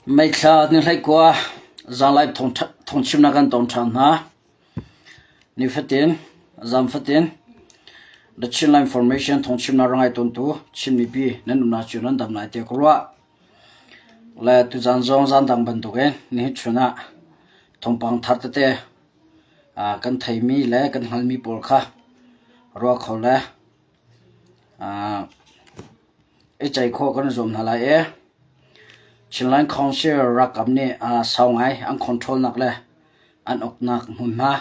Meithla ni hleikua zanlai thawngchimnak kan tong ṭhan hna. Nifatin, zan fatin The Chinland Information thawngchimnak rak ngai tawntu Chin mipi nan umnak cio nan dam lai tiah ka ruah. Le tuzan zong zan dang bantukin nihin chun ah thawngpang thar tete kan theimi le kan hngalhmi pawl kha ruah kho le I ceih khawh kan i zuam hna lai i Chinland Council ralkap nih sau ngai an control nak le an uknak hmunhma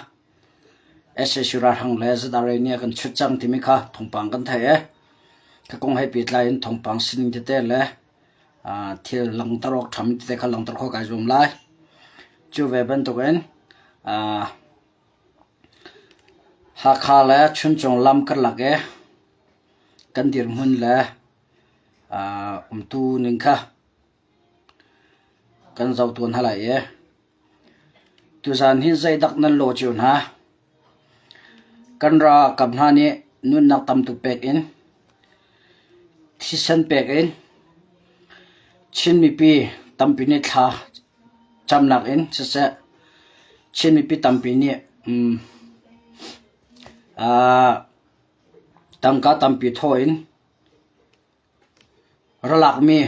sac ralhrang le ZRA nih a kan chut cang timi kha thawngpang kan theih i ka kong he pehtlai in thawngpang sining tete le thil langhter awk ṭhami tete kha langhter khawh kai zuam lai. Cu ve bantukin Hakha le Chuncung lam karlak i kan dirhmun le umtu ning kha kan zoh tuan hna lai i tuzaan hi zeidak nan lawh cio hna? Kan ralkap hna nih nunnak tam tuk pek in thisen pek in Chin mipi tampi nih thla camnak in siseh Chin mipi tampi nih Tangka tampi thawh in ra lakmi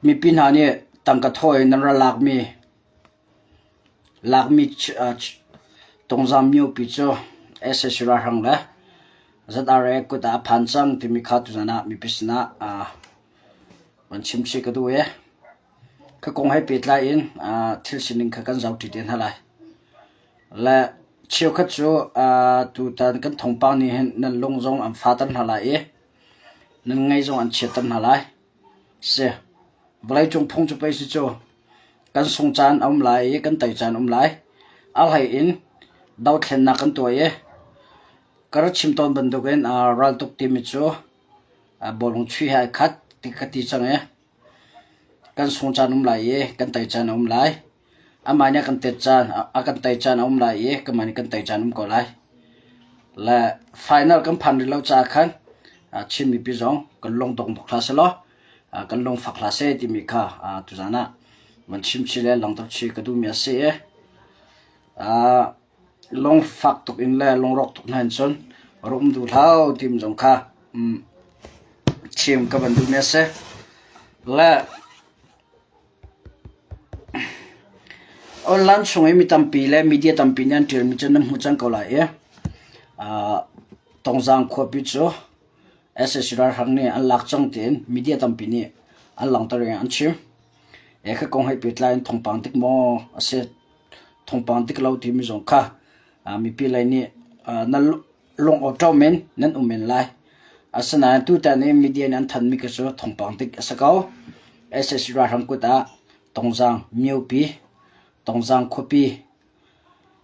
mipi hna nih tangka thawh in an ra lakmi lakmi tungzam miopi cu sac ralhrang le ZRA kut ah a phan cang timi kha tuzan ah mipi sinah van chim chih ka duh i ka kong he pehtlai in thil sining kha kan zohṭi te hna lai. Le cheukhat cu tutan kan thawngpang nih hin nan lung zong an fater hna lai i nan ngaih zong an chiatter hna lai. Si, vawleicung phung cu pei si cu kan sung caan a um lai i kan tei caan a um lai. A hlei in dothlennak kan tuah i ka rak chim tawn bantukin raltuk timi cu bawlung chuih he ai khat ti ka ti cang i kan sung caan um lai i kan tei caan a um lai. Amah nih a kan tet caan a kan tei caan a um lai i kanmah nih kan tei caan um ko lai. Le final kan phan rih lo caah khan Chin mipi zong kan lung dong bak hlah selaw kan lung fak hlah seh timi kha tuzaan ah van chim chih le langhter chih ka duhmi a si i Lungfak tuk in le lungrawk tuk hna in cun rum duh hlah timi zong kha chim ka van duhmi a si. Le online chung i mi tampi le media tampi nih an ṭialmi cu nan hmuh cang ko lai i Tongzaang khuapi cu sac ralhrang nih an lak cang tiin media tampi nih an langhter i an chim. Hi kong he pehtlai in thawngpang dik maw a si? Thawngpang dik lo timi zong kha mipi lei nih nan lung awṭawm in nan um men lai. Asinain tutan i media nih an thanmi khi cu thawngpang dik a si ko. Sac ralhrang kut ah Tongzaang miopi, Tongzaang khuapi,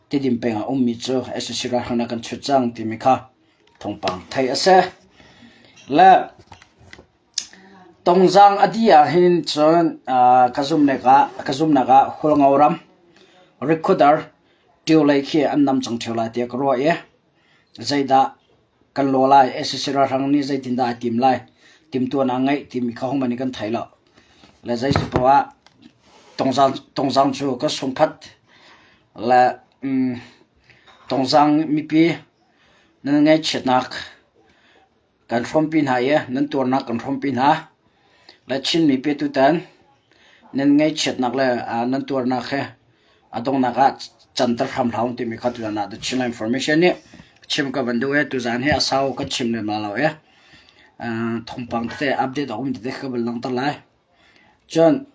Tidim peng ah ummi cu sac ralhrang nih a kan chut cang timi kha thawngpang theih a si. Le Tongzaang a dih ahhin cun ka zumhnak ah ka zumhnak ah Hualngo ram Rikhuadar ṭio lei khi an nam cang ṭheo lai tiah ka ruah i zeidah kan lawh lai, sac ralhrang nih zeitindah ai tim lai, timhtuan aa ngeih timi kha hohmanh nih kan thei lo. Le zei si poah ah Tongzaang, Tongzaang cu ka sungphat le um, Tongzaang mipi nan ngaihchiatnak Kan hrawmpi hna i nan tuarnak kan hrawmpi hna. Le Chin mipi tutan nan ngaihchiatnak le nan tuarnak he a donghnak ah canter hram hlah uh timi kha tuzan ah The Chinland Information nih chim ka van duh i tuzan hi a sau ka chim lem lai lo i thawngpang tete update a um tete ka van langhter lai. Cun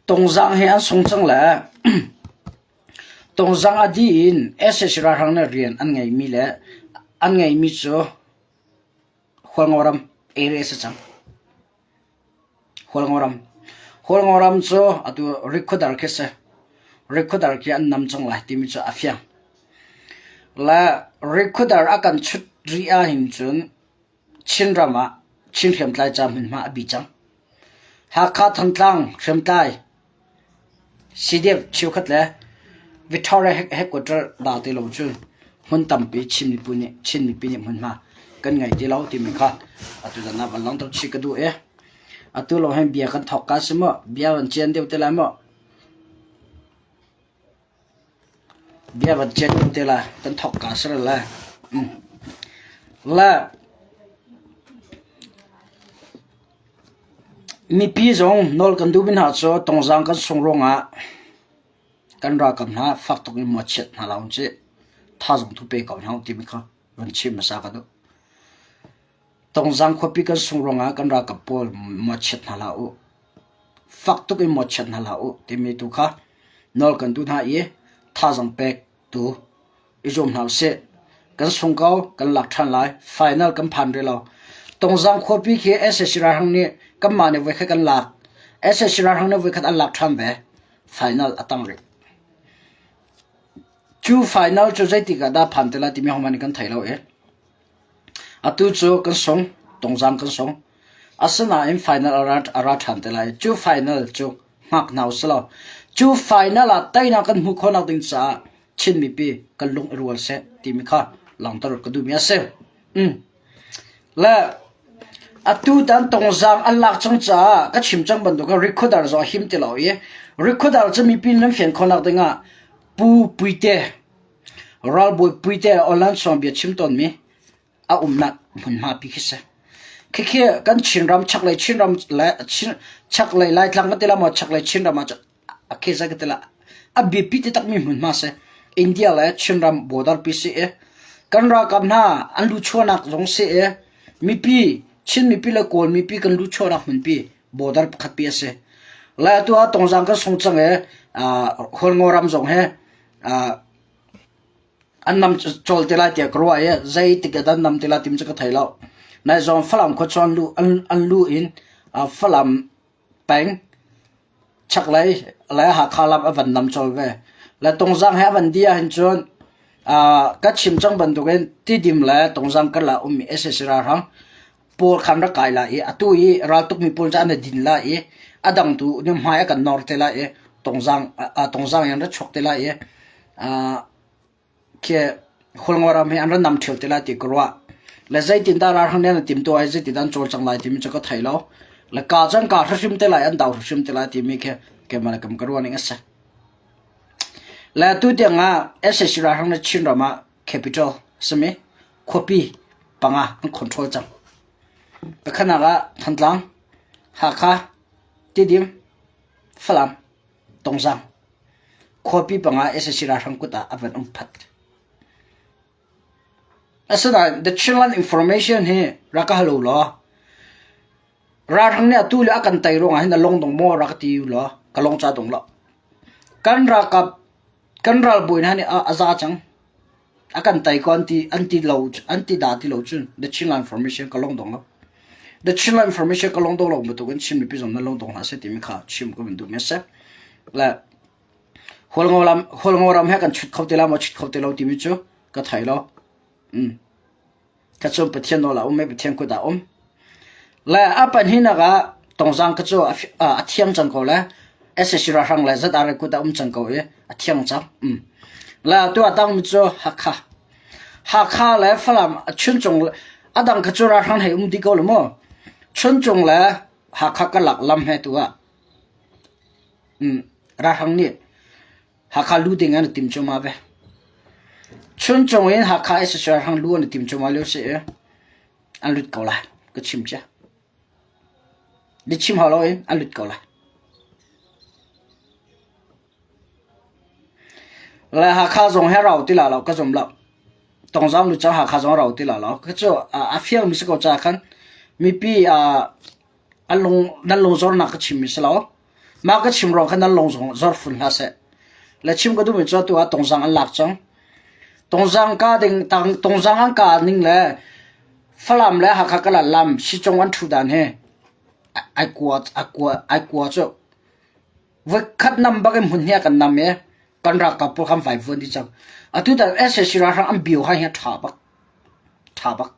Tongzaang hi an sung cang le Tongzang a dih in sac ralhrang nih rian an ngeihmi le an ngeihmi cu Hualngoram area a si cang. Hualngoram. Hualngoram cu atu Rikhuadar khi a si. Rikhuadar khi an nam cang lai timi cu a fiang. Le Rikhuadar a kan chut rih ahhin cun Chinram ah Chin hriamtlai ca hmunhma a bi cang. Hakha Thantlang hriamtlai CDF cheukhat le Victoria headquarter dah ti lo cun hmun tampi Chin mipi nih Chin mipi nih hmunhma kan ngei ti lo timi kha atu zan ah van langhter chih ka duh i atu lawng hin bia kan thawk ka si maw bia van cian deuh te lai maw Bia van cian deuh te lai kan thawk ka si lai. Le mipi zong nawl kan duhmi hna cu tongzaang kan sung ruangah kan ralkap hna fak tuk in muachiat hna hlah usih. Thazaang tu pe ko hna u timi kha van chim hmasa ka duh. Tongzaang khuapi kan sung ruangah kan ralkap pawl muachiat hna hlah u. Fak tuk in mawhchiat hna hlah u timi tu kha nawl kan duh hna i thazaang pek tu i zuam hna usih. Kan sung ko, kan lak ṭhan lai. Final kan phan rih lo. Tongzaang khuapi khi sac ralhrang nih kanmah nih voikhat kan lak. Sac ralhrang nih voikhat an lak ṭhan ve. Final a tang rih. Cu final cu zeitik ah dah phan te lai timi hohmanh nih kan thei lo i Atu cu kan sung, tungzang kan sung. Asinain final a ra, a ra ṭhan te lai. Cu final cu hngak hna usih law, cu final ah teinak kan hmuh khawhnak ding caah Chin mipi kan lung i rual seh timi kha langhter ka duhmi a si. Mm. Le atu tan tungzang an lak cang caah ka chim cang bantuk recorder zong a him ti lo i recorder cu mipi nan fian khawhnak dingah Pu Puite Ralbawi Puite online sawng bia chim tawnmi a umnak hmunhma pi khi si. Khikhi kan Chinram chaklei Chinram le Chin chaklei Laitlang ka ti la maw chaklei Chinram ah a khi zai ka ti la a biapi ti takmi hmunhma si. India le Chinram border pi si i kan ralkap hna an luchuahnak zong si i mipi Chin mipi le Kawl mipi kan luchuahnak hmunpi border pakhat pi a si. Lai atu ah Tongzang kan sung cang i Hualngo ram zong hi an nam cawl te lai tiah ka ruah i zeitik ah dah an nam te lai timi cu ka thei lo. Nai zong Falam khua cu an lu an lu in Falam peng chaklei le Hakha lam a van nam cawl ve. Le Tungzang he a van dih ahhin cun ka chim cang bantukin Tidim le Tungzang karlak ummi sac ralhrang pawl khan rak kai lai i atu i raltukmi pawl cu an i din lai i a dang tu nih hmai a kan nor te lai i tongzang tongzang in an ra chuak te lai i khi Hualngo ram hi an ra nam ṭheo te lai ti ka ruah. Le zeitindah ralhrang nih an timtuah i zeitindah an cawlcang lai timi cu ka thei lo. Le ka cun kaa hrimhrim te lai, an dau hrimhrim te lai timi khi keimah le kam ka ruah ning a si. Le atu tiang ah sac ralhrang nih Chinram ah capital simi khuapi panga an control cang. Pakhatnak ah Thantlang, Hakha, Tidim, Falam, Tongzang. Khuapi panga sac ralhrang kut ah a van um phat. Asinain The Chinland Information hi rak ka hal u law ralhrang nih atu le a kan tei ruangah hin a lung dong maw rak ka ti u law ka lung ca dong lo. Kan ralkap kan ralbawi hna nih a za cang. A kan tei ko an ti an ti lo an ti dah ti lo cun The Chinland Information ka lung dong lo. The Chinland Information ka lung dong lo bantukin Chin mipi zong nan lung dong hlah seh timi kha chim ka van duhmi a si. Le Hualngo lam Hualngo ram he kan chut kho ti la maw chut kho ti lo timi cu ka thei lo. Mm. Ka cun Pathian nawl ah um i Pathian kut ah um. Le a pahnihnak ah tongzang ka cu a thiang cang ko le sac ralhrang le ZRA kut ah um cang ko i a thiang cang. Mm. Le atu a tangmi cu Hakha. Hakha le Falam Chuncung a dang kha cu ralhrang hei um dih ko le mu. Chuncung le Hakha karlak lam he tu ah mm, ralhrang nih Hakha lu ding an i tim cuahmah ve. Chuncung in Hakha SSR hang lu an i tim cuahmah lio si i an lut ko lai. Ka chim cia. Ni chim hau lo in an lut ko lai. Le Hakha zong he rau ti la lo ka zum lo. Tongzang lu cang Hakha zong rau ti la lo. Ka cu a fiang mi si ko ca khan mipi a an lung nan lung zornak ka chim mi si lo. Mah ka chim ruang khan nan lung zong zor fun hlah seh. Le chim ka duhmi cu atu ah tungzang an lak cang. Tungzang ka ding tang tungzang an ka ning le Falam le Hakha kala lam sicung an ṭhu dan hi ai kua ai kua ai kua cu voikhat nam bak in hmun hi a kan nam i kan ralkap pawl kan vaivuan dih cang. Atu tan sac ralhrang an bio hai hi a ṭha bak. Ṭha bak.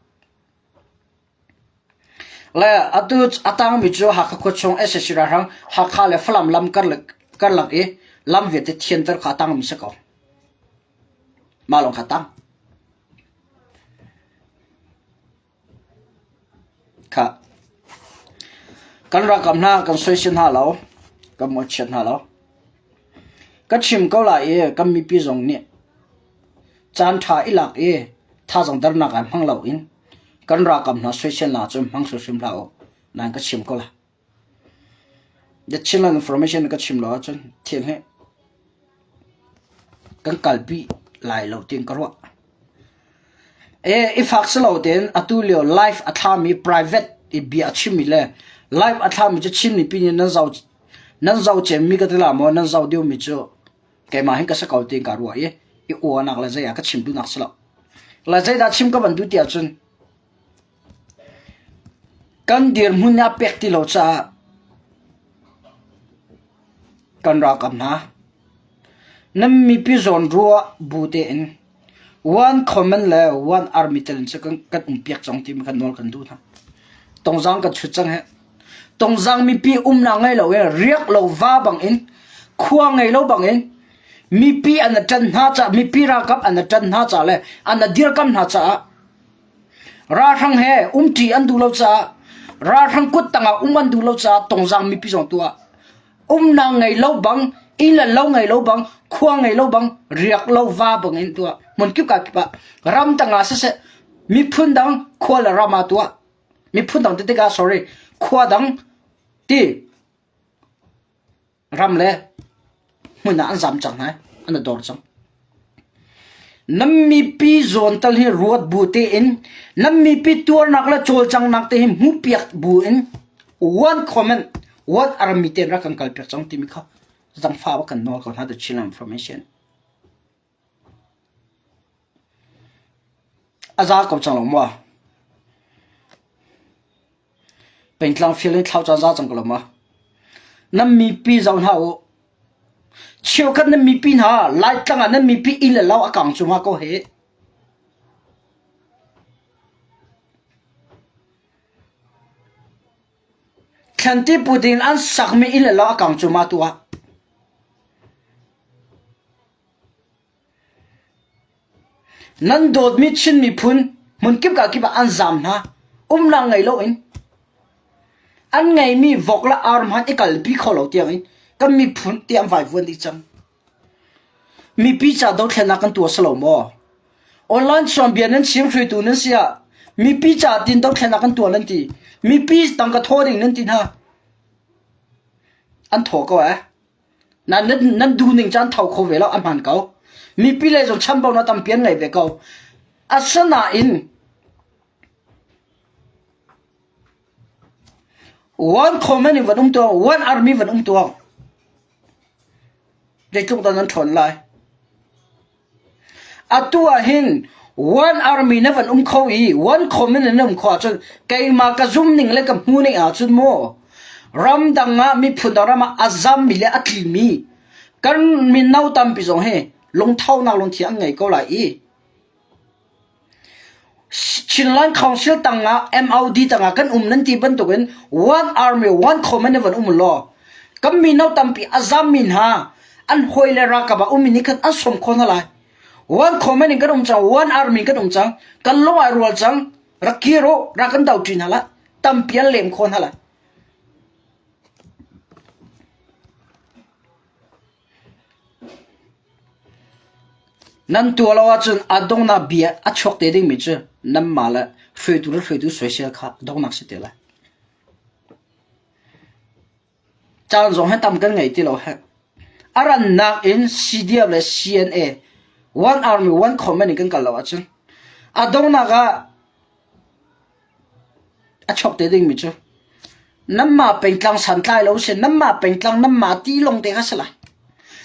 Le atu a tangmi cu Hakha khuachung sac ralhrang Hakha le Falam lam karlak i lam vialte thianter kha a tangmi si ko. Mah lawng kha tang. Khah. Kan ralkap hna kan soisel hna lo, kan mawhchiat hna lo. Ka chim ko lai i kan mipi zong nih caan ṭha i lak i thazaang dernak ah hmang loin kan ralkap hna soiselnak cu hmang hrimhrim hlah u, nain ka chim ko lai. The Chinland information ka chim lo ahcun thil hi kan kalpi lai lo tiin ka ruah. E, i fak si lo tein atu lio live a thlami private i bia a chimmi le live a thlami cu Chin mipi nih nan zoh nan zoh cemmi ka ti la maw nan zoh deuhmi cu keimah hin ka si ko tiin ka ruah i i uanak le zei ah ka chim duhnak si lo. Le zeidah chim ka van duh ti ahcun Kan dirhmun nih a pek ti lo caah kan ralkap hna nan mipi zawnruah bu tein one common le one army tel in cu kan um piak cang timi kha nawl kan duh hna. Tongzang kan chut cang hih. Tongzang mipi umnak ngei lo in riak lo va bangin khua ngei lo bangin mipi an ṭan hna caah mipi ralkap an ṭan hna caah le an dirkamh hna caah Ralhrang he umṭi an duh lo caah ralhrang kut tangah um an duh lo caah Tongzang mipi zong tu ah umnak ngei lo bang inn le lo ngei lo bang khua ngei lo bang riak lo va bang in tuah hmun kip ka kip ah ram tangah siseh miphun dang khua le ram ah tuah miphun dang ti tikah sorry khua dang ti Ram le hmun ah an zam cang hna an i dor cang. Nan mipi zawn tal hi ruat bu tein nan mipi tuarnak le cawlcanghnak te hi hmuhpiak bu in one comment one army ten rak kan kalpiak cang timi kha zangfa wa kan nawl ko hna the Chin information. A za ko cang lo maw? Pengtlang fial in thlau caan za cang ko lo maw? Nan mipi zoh hna u. Cheukhat nan mipi hna Laitlang ah nan mipi inn le lo a kang cu ma ko hi. Thlanti putin an sakmi inn le lo a kang cu ma tu ah. Nan dawtmi Chin miphun hmunkip kakip ah an zaam hna. Umnak ngei loin an ngeimi vok le ar hmanh i kalpi kho lo tiangin kan miphun ti an vaivuan dih cang. Mipi ca dothlennak kan tuah si lo maw? Online tuanbia nan chim hruaitu nan si ah mipi ca tin dothlennak kan tuah nan ti. Mipi tangka thaw ding nan ti hna. An thaw ko eh. Nan nan duh ning caan tho kho ve lo a hman ko. Mipi lei zong chambaunak tampi an ngei ve ko. Asinain one common in van um tuah, one army van um tuah. Zeitluk dah nan ṭhawn lai? Atu ah hin one army na van um kho i one common in na um kho ahcun keimah ka zum ning le ka hmu ning ahcun maw ramdang ah miphun dang ram ah a zammi le a tlimi kan mino tampi zong hi lungthonak lungthin an ngei ko lai i Chinland Council tangah MOD tangah kan um nan ti bantukin one army one command na van um law kan mino tampi a zammi hna an hawi le ralkap ah ummi nih khan an sawm khawh hna lai one command in kan um cang one army kan um cang kan lung ai rual cang rak kir u rak kan do ṭi hna la tampi an lem khawh hna lai Nan tuah lo ahcun a donghnak bia a chuak te dingmi cu nanmah le hruaitu le hruaitu soisel kha donghnak si te lai. Caan zong hi tam kan ngei ti lo heh. A rannak in CDF le CNA one army one command in kan kal lo ahcun a donghnak ah A chuak te dingmi cu nanmah pengtlang santlai lo si nanmah pengtlang nanmah ti lawng te kha si lai.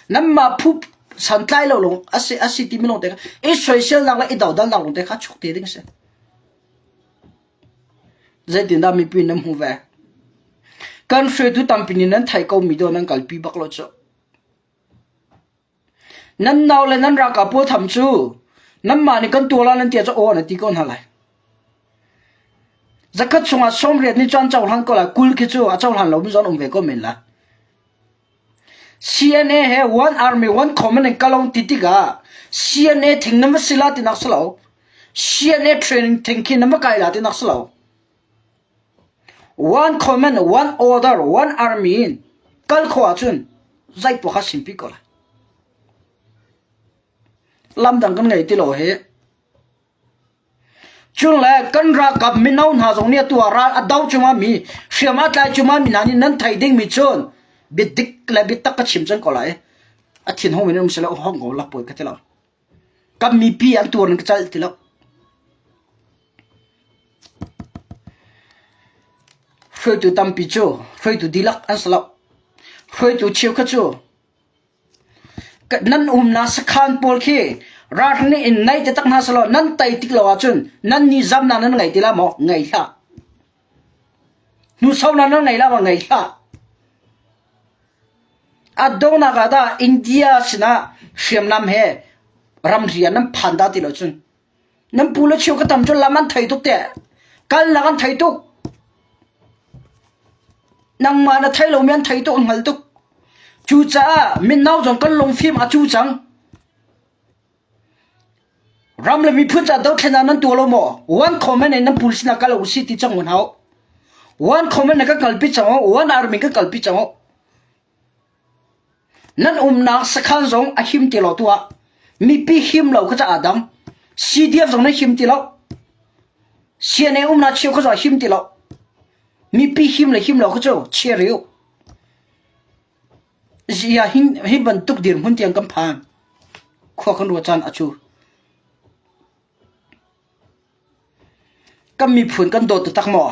Nanmah phu santlai lo lawng a si a si timi lawng te kha i soiselnak le i dodalnak lawng te kha chuak te ding si. Zeitindah mipi nan hmu ve? Kan hruaitu tampi nih nan theih ko mi dawh nan kalpi bak lo cu. Nan nau le nan ralkap pawl tham cu nanmah nih kan tuah lai nan ti ahcun aw nan ti ko hna lai. Zakhat chungah 80 nih cun an cohlan ko lai, 20 khi cu a cohlan lomi zong an um ve ko men lai. CNA he one army one command in kalong ti tikah CNA thing na va si la tinak si lo. CNA training thing khi na va kai la tinak si lo. One command, one order, one army in kal khawh ahcun zei poah kha simpi ko lai. Lam dang kan ngei ti lo hi. Cun le kan ralkap mino hna zong nih atu ah ral a do cungah mi hriam a tlai cungah mi hna nih nan thei dingmi cun biadik le biatak ka chim cang ko lai. A thin hung in um sila hong ko lak pawi ka ti lo. Kan mipi an tuar in ka cal ti lo. Hruaitu tampi cu hruaitu dihlak an si lo. Hruaitu cheukhat cu Nan umnak sakhan pawl khi ralhring nih in nei taktak hna sehlaw nan tei tik lo ahcun nan nih zamnak nan ngei ti lai maw? Ngei hlah. Hnusonak nan ngei lai maw? Ngei hlah. A donghnak ah dah India sinah hriamnam he ramri ah nan phan dah ti lo cun Nan pu le cheu ka tam cu lam an thei tuk te. Kalnak an thei tuk. Nangmah na thei lomi an thei tuk an hngal tuk. Cucaah mino zong kan lungfim a cu cang. Ram le miphun ca dothlennak nan tuah lo maw? One comment in nan pu sinah kal u si ti cang un hau. One comment na kan kalpi cang u, one army kan kalpi cang u. Nan umnak sakhan zong a him ti lo tuah. Mipi him lo kha ca aa dang. CDF zong nan him ti lo. CNA umnak cheu kha zong a him ti lo. Mipi him le him lo kha cu chia riu. Zia hi bantuk dirhmun tiang kan phan. Khua kan ruah caan a cu. Kan miphun kan dawt taktak maw?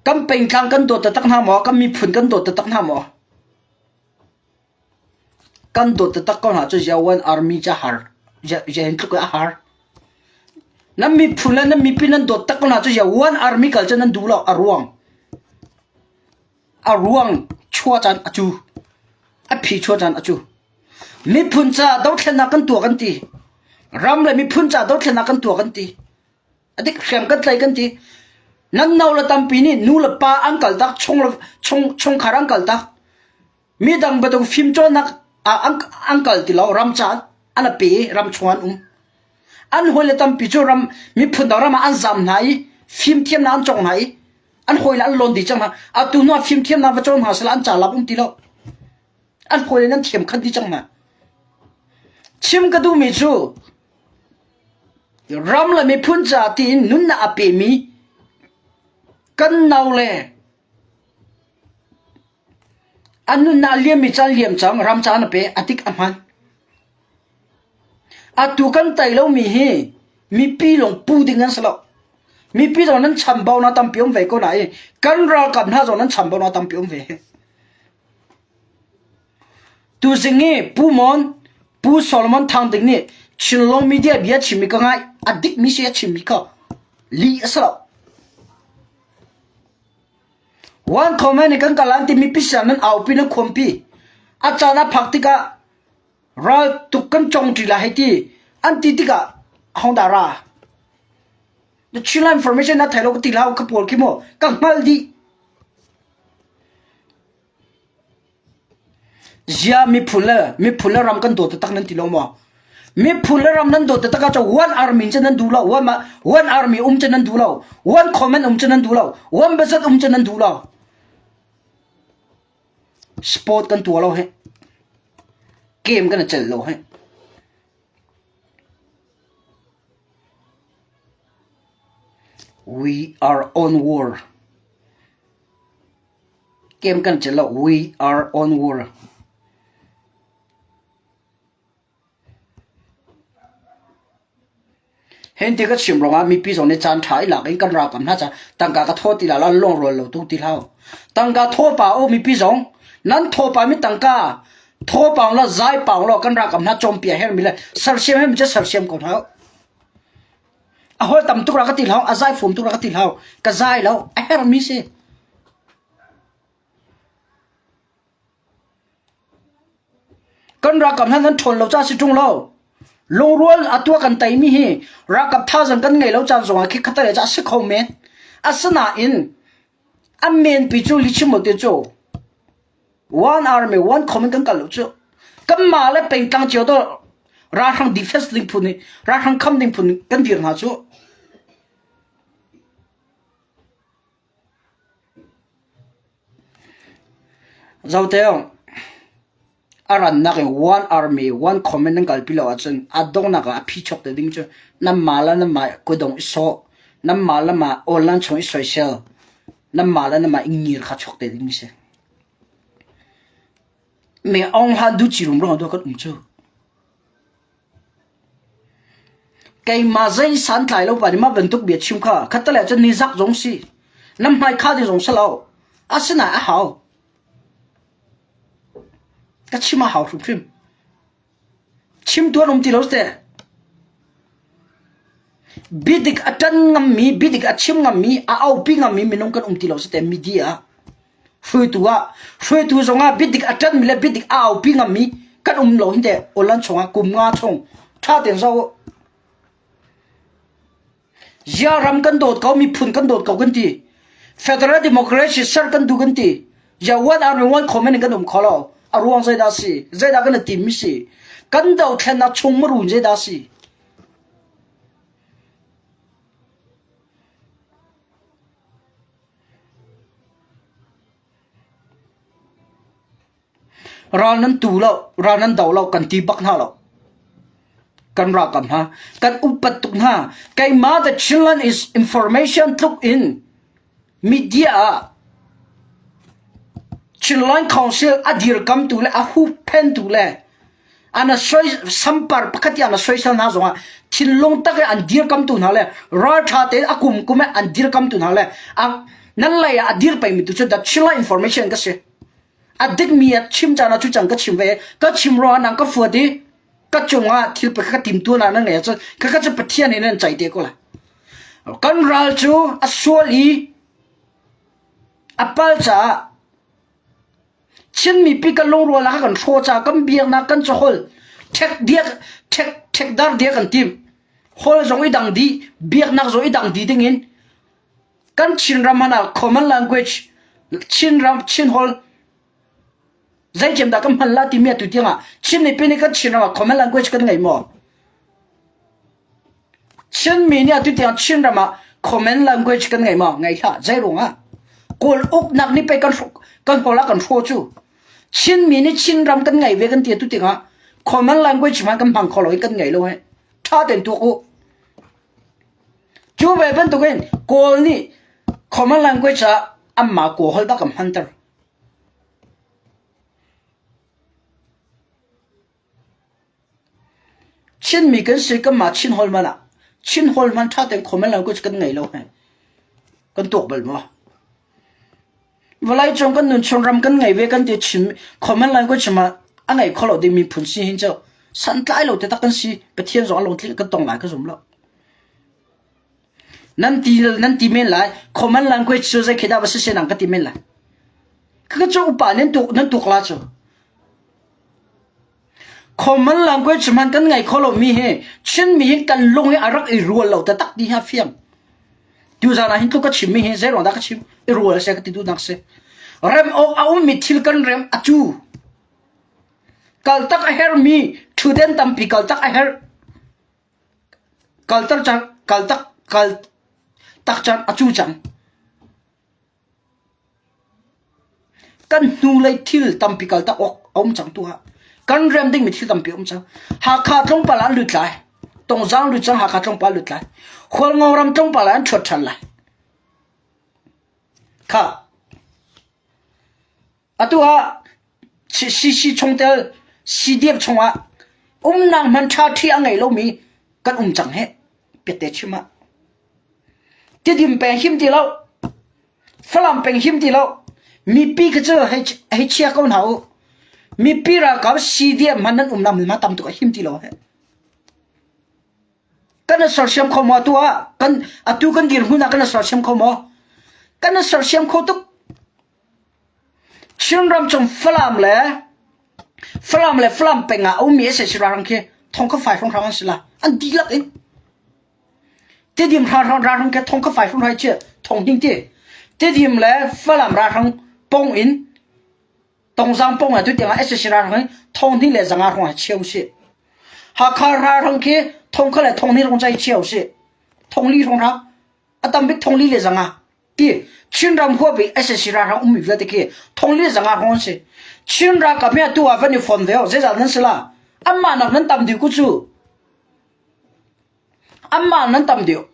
Kan pengtlang kan dawt taktak hna maw? Kan miphun kan dawt taktak hna maw? Kan dawt taktak ko hna cu Jawan Army ca har jen tluk a har. Nan miphun le nan mipi nan dawt tak ko hna cu Jawan Army kal cu nan duh lo a ruang. A ruang chua caan a cu. A phi chua caan a cu. Miphun ca dothlennak kan tuah kan ti. Ram le miphun ca dothlennak kan tuah kan ti. A dik hriam kan tlai kan ti. Nan no le tampi nih nu le pa an kal tak, chung le chung chungkhar an kal tak. Midang bantuk fimcawnnak ah an, an kal ti lo. Ram ca an a pe, ram chung an um. An hawi le tampi cu ram miphun dang ram ah an zam hna i fimthiamnak an cawng hna i an hawi le an lawn dih cang hna. Atu hnu ah fimthiamnak va cawn hna sehla an ca lak um ti lo. An hawi le nan thiam khan dih cang hna. Chim ka duhmi cu ram le miphun ca tiin nunnak a pemi kan nau le an nunnak liammi caan liam cang ram caan a pe a tik a hman. Atu kan tei lomi hi mipi lawng pu ding an si lo. Mipi zong nan chambaunak tampi um ve ko nain kan ralkap hna zong nan chambaunak tampi um ve. Tuzing i Pu Mon, Pu Solomon Thang Ding nih Chinlong media bia chimmi ka ngai. A dikmi si a chimmi kha lih a si lo. One comment nih kan kal an timi pisa nan aupi nan khuampi. A caan a phak tikah ral tuk kan cong ṭi lai hei ti an ti tikah hong dah ra. The Chinland information na thei lo ka ti hlah ka pawl khi mu ka hngalh dih. Zia miphun le miphun le ram kan dawt taktak nan ti lo maw? Miphun le ram nan dawt taktak ahcun one army cu nan duh lo, one, one army um cu nan duh lo, one command um cu nan duh lo, one budget um cu nan duh lo. Sport kan tuah lo he. Game kan i celh lo he. We are on war. Kem kan celh lo. We are on war. Hen ti ka chim ruangah mipi zong nih caan ṭha i lak in kan ralkap hna ca tangka ka thaw ti la la lungrual lo tu ti hlah. Tangka thaw pa u mipi zong nan thaw pa mi tangka thaw paung la zai paung lo kan ralkap hna cawmpia her mi le sersiam he mi cu sersiam ko hna. A hol tam tuk ra ka ti hlah, a zai fum tuk ra ka ti hlah. Ka zai lo, a her mi si. Kan ralkap hna nan ṭhawn lo ca si ṭung lo. Lungrual a tuah kan teimi hi ralkap thazaang kan ngei lo caan zongah khi khatal ca a si kho men. Asinain a menpi cu lichim te cu. One army, one common kan kal lo cu. Kanmah le pengtlang cio to ralhrang defense ding phun nih ralhrang kham ding phun kan dir hna cu. Zote a rannak in one army, one common nan kalpi lo ahcun a donghnak ah a phichuak te ding cu nanmah le nanmah kudong i sawh, nanmah le mah online chung i soisel, nanmah le nanmah i ngir kha chuak te ding si. Me Aung Hlan du ci rumro do kan um cu. Keimah zei santlai lo pa nih mah bantuk bia chim kha khattelei cun nizak zong si. Nan hmai kha ding zong si lo. Asinain a hau. Ka chim a hau hrimhrim. Chim tuan um ti lo te. Bidik a ṭan ngammi, bidik a chim ngammi, a aupi ngammi minung kan um ti lo si te media. Hruaitu ah hruaitu zongah biadik a ṭanmi le biadik a aupi ngammi kan um lo hin teh awlan chungah kum nga chung ṭha tein zoh u. Zia ram kan dawt ko, miphun kan dawt ko kan ti. Federal democracy ser kan duh kan ti. Zia one army one common in kan um kho lo. A ruang zeidah si? Zeidah kan i tim mi si? Kan dothlennak chung marun zeidah si? Ral nan tu lo, ral nan do lo kan ti bak hna lo. Kan ralkap hna, kan upat tuk hna. Keimah the Chinland is information tluk in media ah Chinland Council a dirkamtu le a hupphentu le an soi sampar pakhat i an soisel hna zongah thinlung tak i an dirkamtu hna le ralṭha tein a kum kum an dirkamtu hna le nan lei ah a dir pengmi tu cu the Chila information ka si a dikmi a chim caan ah cu cang ka chim ve ka chim ruangah nang ka fuat i ka cungah thil pakhat ka tim tu na nan ngei ahcun khakha cu Pathian in an cai te ko lai kan ral cu a sual i a pal caah Chin mipi kan lungrual ah kan hraw ca kan biaknak kan cahol ṭhek diak ṭhek ṭhekdar diak kan tim. Hol zong i dang dih, biaknak zong i dang dih dingin kan Chinram hmanh ah common language Chinram Chin hol zeicem dah kan hman la timi atu tiangah Chin mipi nih kan Chinram ah common language kan ngei maw? Chinmi nih atu tiang Chinram ah common language kan ngei maw? Ngei hlah. Zei ruangah? Kawl uknak nih pei kan kan hawl ah kan hraw cu. Chinmi nih Chinram kan ngei ve kan ti atu tiangah common language hmanh kan hmang kho lo i kan ngei lo he. Ṭha tein tuak u. Cu ve bantukin Kawl nih common language ah anmah Kawl holh dah kan hmanter. Chinmi kan si kanmah Chin holh hmanh ah Chin holh hmanh ṭha tein common language kan ngei lo he. Kan tuak bal maw? Vawleicung kan nunchung ram kan ngei ve kan ti Chin common language ma a ngei kho lo ding miphun si hin cu santlai lo taktak kan si. Pathian zong a lungtling kan tong lai ka zum lo. Nan ti nan ti men lai common language cu zei khi dah va si se nang ka ti men lai. Ka cu upa nan tuk nan tuk la cu. Common language hmanh kan ngei kho lomi hi Chinmi hi kan lung hi a rak i rual lo taktak ti hi a fiang. Tuzaan ah hin tluk ka chimmi hi zeiruang dah ka chim? I rual seh ka ti duhnak si. Rem awk a ummi thil kan rem a cu. Kaltak a hermi ṭhuden tampi kaltak a herh. Kaltar cang, kaltak, kal tak cang a cu cang. Kan hnulei thil tampi kaltak awk a um cang tu ah. Kan rem dingmi thil tampi a um cang. Hakha tlawmpal ah an lut lai. Tongzaang lut cang Hakha tlawmpal lut lai. Hualngo ram tlawmpal ah an ṭhuat ṭhan lai. Kha. Atu ah CC chungtel CDF chungah umnak hman ṭha ṭhi a ngei lomi kan um cang hih. Piatte chim ah. Tidim peng him ti lo. Falam peng him ti lo. Mipi kha cu hei, hei chia ko hna u. Mipi ralkap CDM hman nan umnak hmunhma tam tuk a him ti lo he. Kan i sersiam kho maw atu ah? Kan atu kan dirhmun ah kan i sersiam kho maw? Kan i sersiam kho tuk. Chinram chung Falam le Falam le Falam peng ah a ummi sac ralhrang khi thong kha fai hrawnghrang an si la. An dihlak in. Tidim ralhrang ralhrang khi thong kha fai hrawnghrang chi thong hning ti. Tidim le Falam ralhrang pong in. Tongzang pawng ah tutiang ah sac ralhrang hi 2000 le 500 hrawng chia usih. Hakha ralhrang khi 1000 le 2000 hrawng cai chia usih. 4000 hrawng hra. A tam bik 4000 le 500. Ti Chinram huap i sac ralhrang ummi vialte khi 4000 le 500 hrawng an si. Chin ralkap hi atu ah van i fon ve zeizah nan si la? Anmah nak nan tam dih ku cu. Anmah nan tam deuh.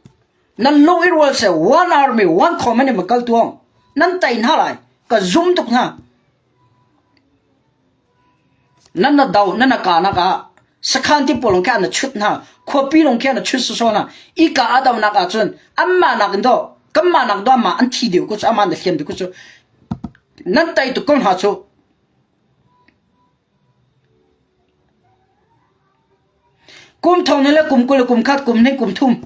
Nan lung i rual seh one army one command in kal tuang. Nan tei hna lai. Ka zum tuk hna. Nan na do nan na ka nak ah sakhan ti pawl khi na chut hna khuapi lung khi na chut soso hna i ka a do nak ah cun anmah nak in do kanmah nak do amah an thi deuh ko cu amah na hliam deuh ko cu nan tei tuk ko hna cu Kum thong le kum 20 le kum khat, kum hnih, kum thum,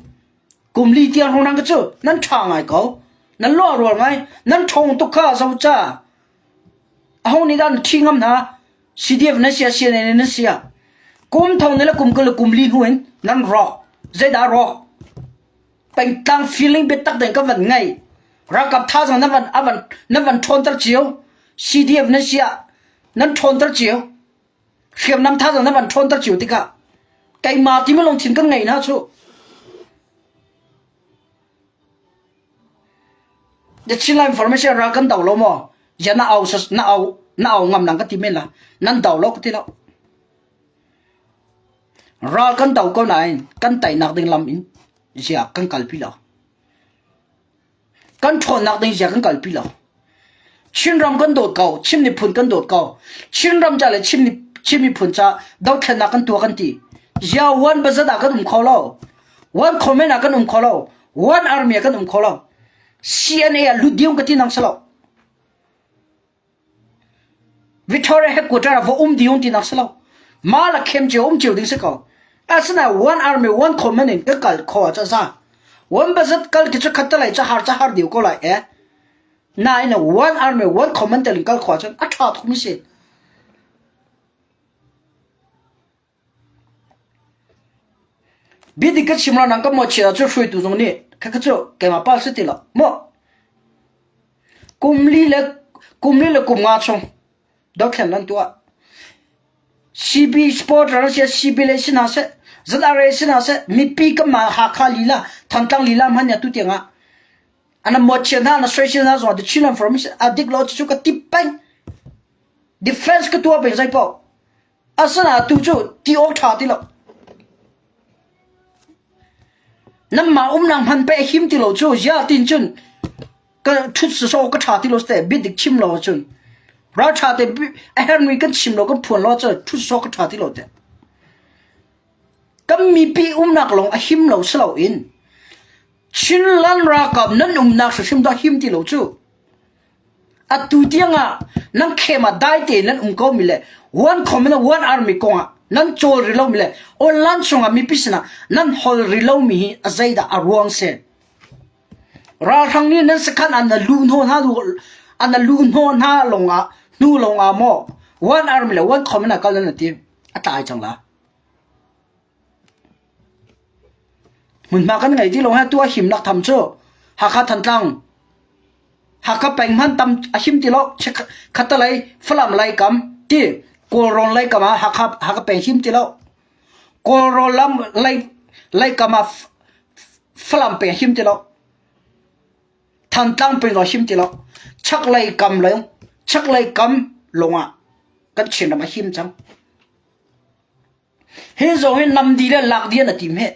kum li tiang hrawng nang cu nan ṭha ngai ko. Nan lawh rual ngai. Nan ṭhawng tuk kha zo ca. Aho nih dah na ṭhi ngam hna? CDF nan sia, CNA nan sia. Kum thong le kum 20 le kum li hnu in nan rawk. Zeidah rawk? Pengtlang feeling biatak tein ka van ngei. Ralkap thazaang nan van avan nan van ṭhawnter cio. CDF nan sia nan ṭhawnter cio. Hriamnam thazaang nan van ṭhawnter cio tikah keimah timi lungthin kan ngei hna cu. The Chinland Information ral kan do lo maw? Ya na au na au na au ngam nang ka ti men la. Nan do lo ka ti lo. Ral kan do ko nain kan teinak ding lam in zia kan kalpi lo. Kan ṭhawnnak ding zia kan kalpi lo. Chinram kan dawt ko, Chin miphun kan dawt ko. Chinram ca le Chin, Chin miphun ca dothlennak kan tuah kan ti. Zia one bazat ah kan um kho lo. One comment ah kan um kho lo. One army ah kan um kho lo. CNA ah lut diam ka ti nang salo. Victoria headquarter ah va um ding tinak si lo. Mah la khem cio um cio ding si ko. Asinain one army one command in ka kal kho ah za. One bazat kal ki cu khat te lai ca har ca har diu ko lai eh. Nain one army one command tel in kal kho ahcun a ṭha tuk mi si. Biadik ka chim lo nang ka mawhchiat ahcun hruaitu zong nih khakha cu keimah pa si ti lo maw? Kum li le kum li le kum nga chung dothlen nan tuah. CB supporter an si CB lei si hna seh, ZRA si hna seh, mipi kan mah Hakha lila, Thantlang lila hmanh nih atu tiang ah an mawhchiat hna, an soisel hna zong ah the Chinland Formation a dik lo cu ka tip peng. Defense ka tuah peng zei paoh. Asinain tu cu ti awk ṭha ti lo. Nanmah umnak hman pe him ti lo cu ziah tin cun ka ṭhut sawsawh ka ṭha ti lo te biadik chim lo cun ral ṭha te a hermi kan chim lo kan phuan lo cun ṭhut sawsawh ka ṭha ti lo te. Kan mipi umnak lawng a him lo si loin Chinland ralkap nan umnak hrimhrim dah him ti lo cu. Atu tiangah nan khem ah dai tein nan um komi le one common one army kongah nan cawl rih lomi le online chungah mipi sinah nan hol rih lomi hi a zeidah a ruang si? Ralhrang nih nan sakhan an na lu hnawh hna an na lu hnawh hna lawngah hnu lawngah maw one army le one common ah kal nan tim a tlai cang la. Hmunhma kan ngei ti lo he tu a himnak tham cu Hakha Thantlang Hakha peng hman tam a him ti lo khatalei Falam lei kam ti Kawlrawn lei kam ah Hakha Hakha peng him ti lo Kawlrawn lam lei lei kam ah Falam peng him ti lo Thantlang peng zong him ti lo chaklei kam lei chaklei kam lawngah kan Chinram a him cang. Hi zong hi nam di le lak di an a tim heh.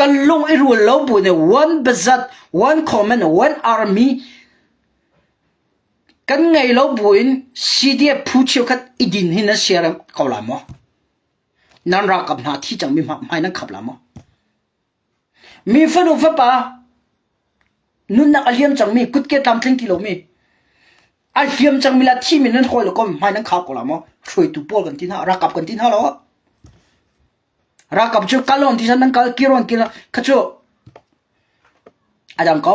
Kan lung i rual lo bu nih one bazat, one command, one army kan ngei lo bu in CDF phu cheukhat i din hi nan siar ko la maw? Nan ralkap hna thi cangmi hmai nan khap la maw? Mi fanu fapa nunnak a liam cangmi kutke tlamtling ti lomi a hliam cangmi le a thimi nan hawi le kom hmai nan khau ko la maw? Hruaitu pawl kan ti hna, ralkap kan ti hna lo. Ralkap cu kal on ti san nan kal kir on kir kha cu a dang ko.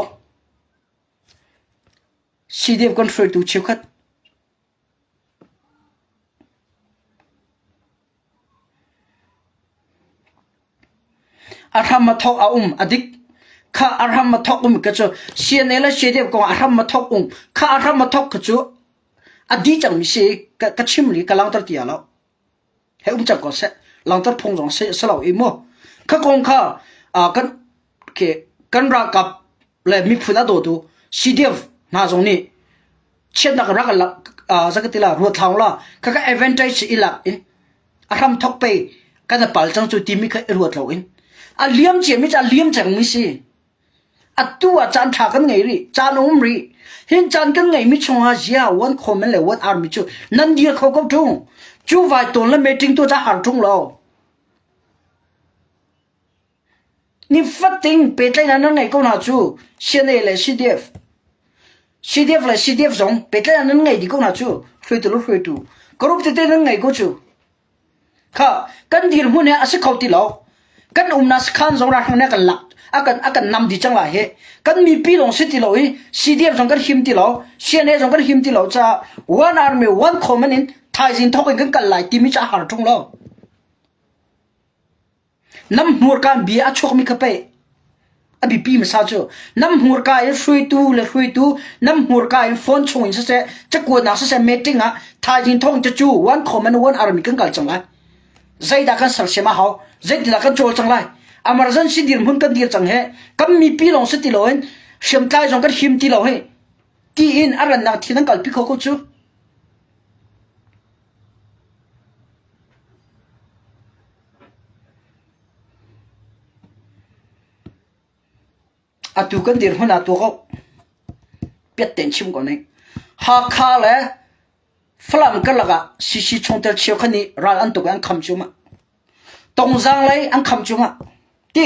CDF kan hruaitu cheukhat A hram a thawk a um a dik. Kha a hram a thok um ka cu CNA le CDF kong a hram a thok um kha a hram a thok ka cu a di cang mi si ka, ka chim li ka langter ti lo. He um cang ko seh langter phung zong se se lo i mu. Kha kong kha kan ke kan ralkap le miphun a dawtu CDF hna zong nih chiatnak rak zakatila ruat thlang la kha ka advantage i lak in a hram thok pe kan a pal cang cu timi kha i ruat lo in a liam cia mi cu a liam cang mi si atu ah caan tha kan ngei rih caan um rih hin caan kan ngei mi chungah zia one comment le one army cu nan dir kho ko tung cu vai tawn le meeting tu ca har tung lo Nifatin pehtlaihnak nan ngeih ko hna cu CNA le CDF. CDF le CDF zong pehtlaihnak nan ngei dih ko hna cu hruaitu le hruaitu. Group tete nan ngei ko cu. Kha kan dirhmun he a si kho ti lo. Kan umnak sakhan zong ralhrang nih a kan lak a kan a kan nam dih cang lai hi. Kan mipi lawng si ti lo i CDF zong kan him ti lo, CNA zong kan him ti lo caah one army one common in thaizing thawk in kan kal lai timi cu a har ṭung lo. Nam hmurka in bia a chuakmi kha pei a biapi hmasa cu nam hmurka in hruaitu le hruaitu nam hmurka in phone chung in siseh cakuatnak siseh meeting ah thaizing thawng cu one common one army kan kal cang lai. Zeidah kan sersiam a hau zeitindah kan cawl cang lai emergency dirhmun kan dir cang he kan mipi lawng si ti loin hriamtlai zong kan him ti lo hi tiin a rannak thil an kalpi kho ko cu. Atu kan dirhmun ah tuak awk piat tein chim ko ning. Hakha le Falam karlak ah CC chungtel cheukhat nih ral an tuk i an kham cuahmah. Tongzaang lei an kham cuahmah. Ti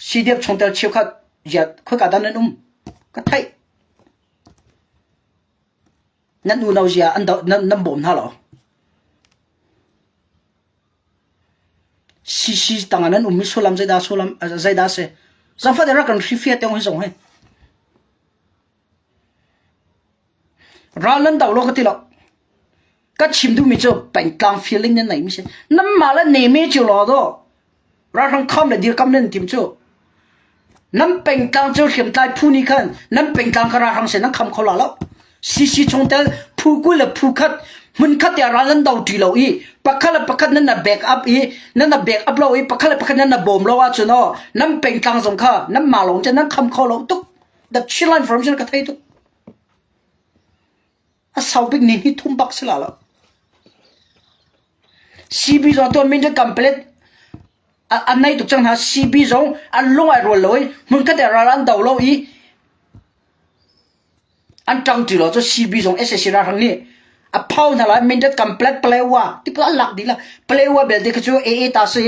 CDF chungtel cheukhat ziat khoika dah nan um? Ka theih. Nan unau zia an do, nan, nan bawm hna lo. CC tangah nan um i sullam zeidah sullam zeidah si. Zangfah rak kan hrifia te hi zong hi. Ral nan do lo ka ti lo. Ka chim duhmi cu pengtlang feeling nan nei mi si. Nanmah le neme cu law do. Ralhrang kham le dirkam nan tim cu. Nan pengtlang cu hriamtlai phu nih khan nan pengtlang kha ralhrang sin nan kham kho la lo. CC chungtel phu 20 le phu khat hmunkhat tiah ral nan do ṭi lo i pakhat le pakhat nan na back up i nan na back up lo i pakhat le pakhat nan na bawm lo ahcun aw nan pengtlang zong kha nan mah lawng cun nan kham kho lo tuk. The Chinland Information ka thei tuk. A sau bik ni hi thum bak si la lo. CB zong tuan min complete an nei tuk cang hna. CB zong an lung ai rual lo i hmunkhat ah ral an do lo i an ṭang ṭi lo cu CB zong sac ralhrang nih a phau hna lai Mindat complete Palewa ti an lak dih la Palewa belte khi cu AA ta si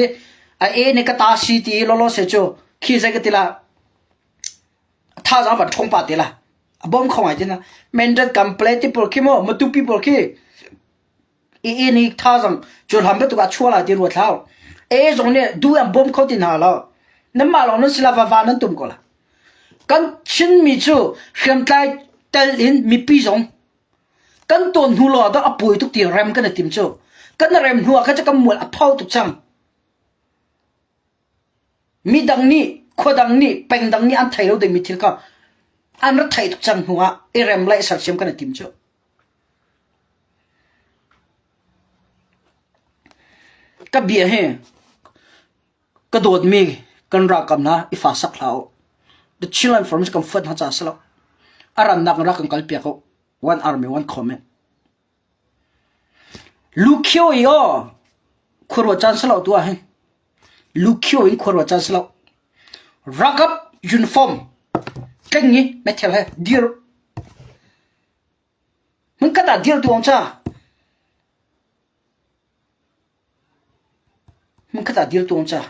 a A nih ka ta si ti lawlaw se cu khi zei ka ti la thazaang van ṭhawng pa te la a bawm kho ngai ti na Mindat complete ti pawl khi mu Matupi pawl khi Ii nih thazaang cu hlam bantuk ah chuah lai ti ruat hlah. E zong nih duh an bawm kho ti hna lo. Nanmah lawng nan si la va va nan tum ko la. Kan Chinmi cu hriamtlai tel in mipi zong kan tawn hnu lo ah a puai tuk ti rem kan i tim cu. Kan rem hnu ah khan cu kan mual a pho tuk cang. Midang nih khua dang nih peng dang nih an thei lo dingmi thil kha an ra theih tuk cang hnu ah i rem le i sersiam kan i tim cu. Ka bia hi ka dawtmi kan ralkap hna i fa sak hlah u. The Chinland Forum kan fuat hna caah si lo. A rannak in rak kan kalpiak u. One army, one comment. Lukhio i aw khuaruah caan si lo tu ah hin. Lukhio in khuaruah caan si lo. Ralkap uniform tleng i meithal he dir Hmunkhat ah dir tuang ca. Hmunkhat ah dir tuang ca.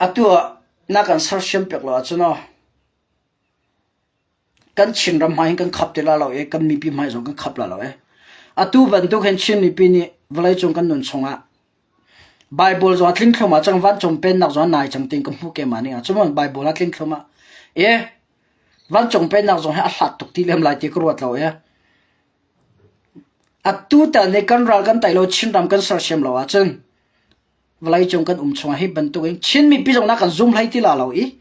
Atu ah na kan sersiam piak lo ahcun aw Kan Chinram hmai hin kan khap ti la lo i kan mipi hmai zong kan khap la lo i atu bantuk hin Chin mipi nih vawleicung kan nun chungah Bible zong a tling thluahmah cang vancung pennak zong a nai cang tiin ka hmuh keimah ning ah cuman Bible a tling thluahmah i vancung pennak zong hi a hlat tuk ti lem lai ti ka ruat lo i. Atu tal nih kan ral kan tai lo Chinram kan sersiam lo ahcun vawleicung kan um chungah hi bantukin Chin mipi zong na kan zum hlei ti la lo i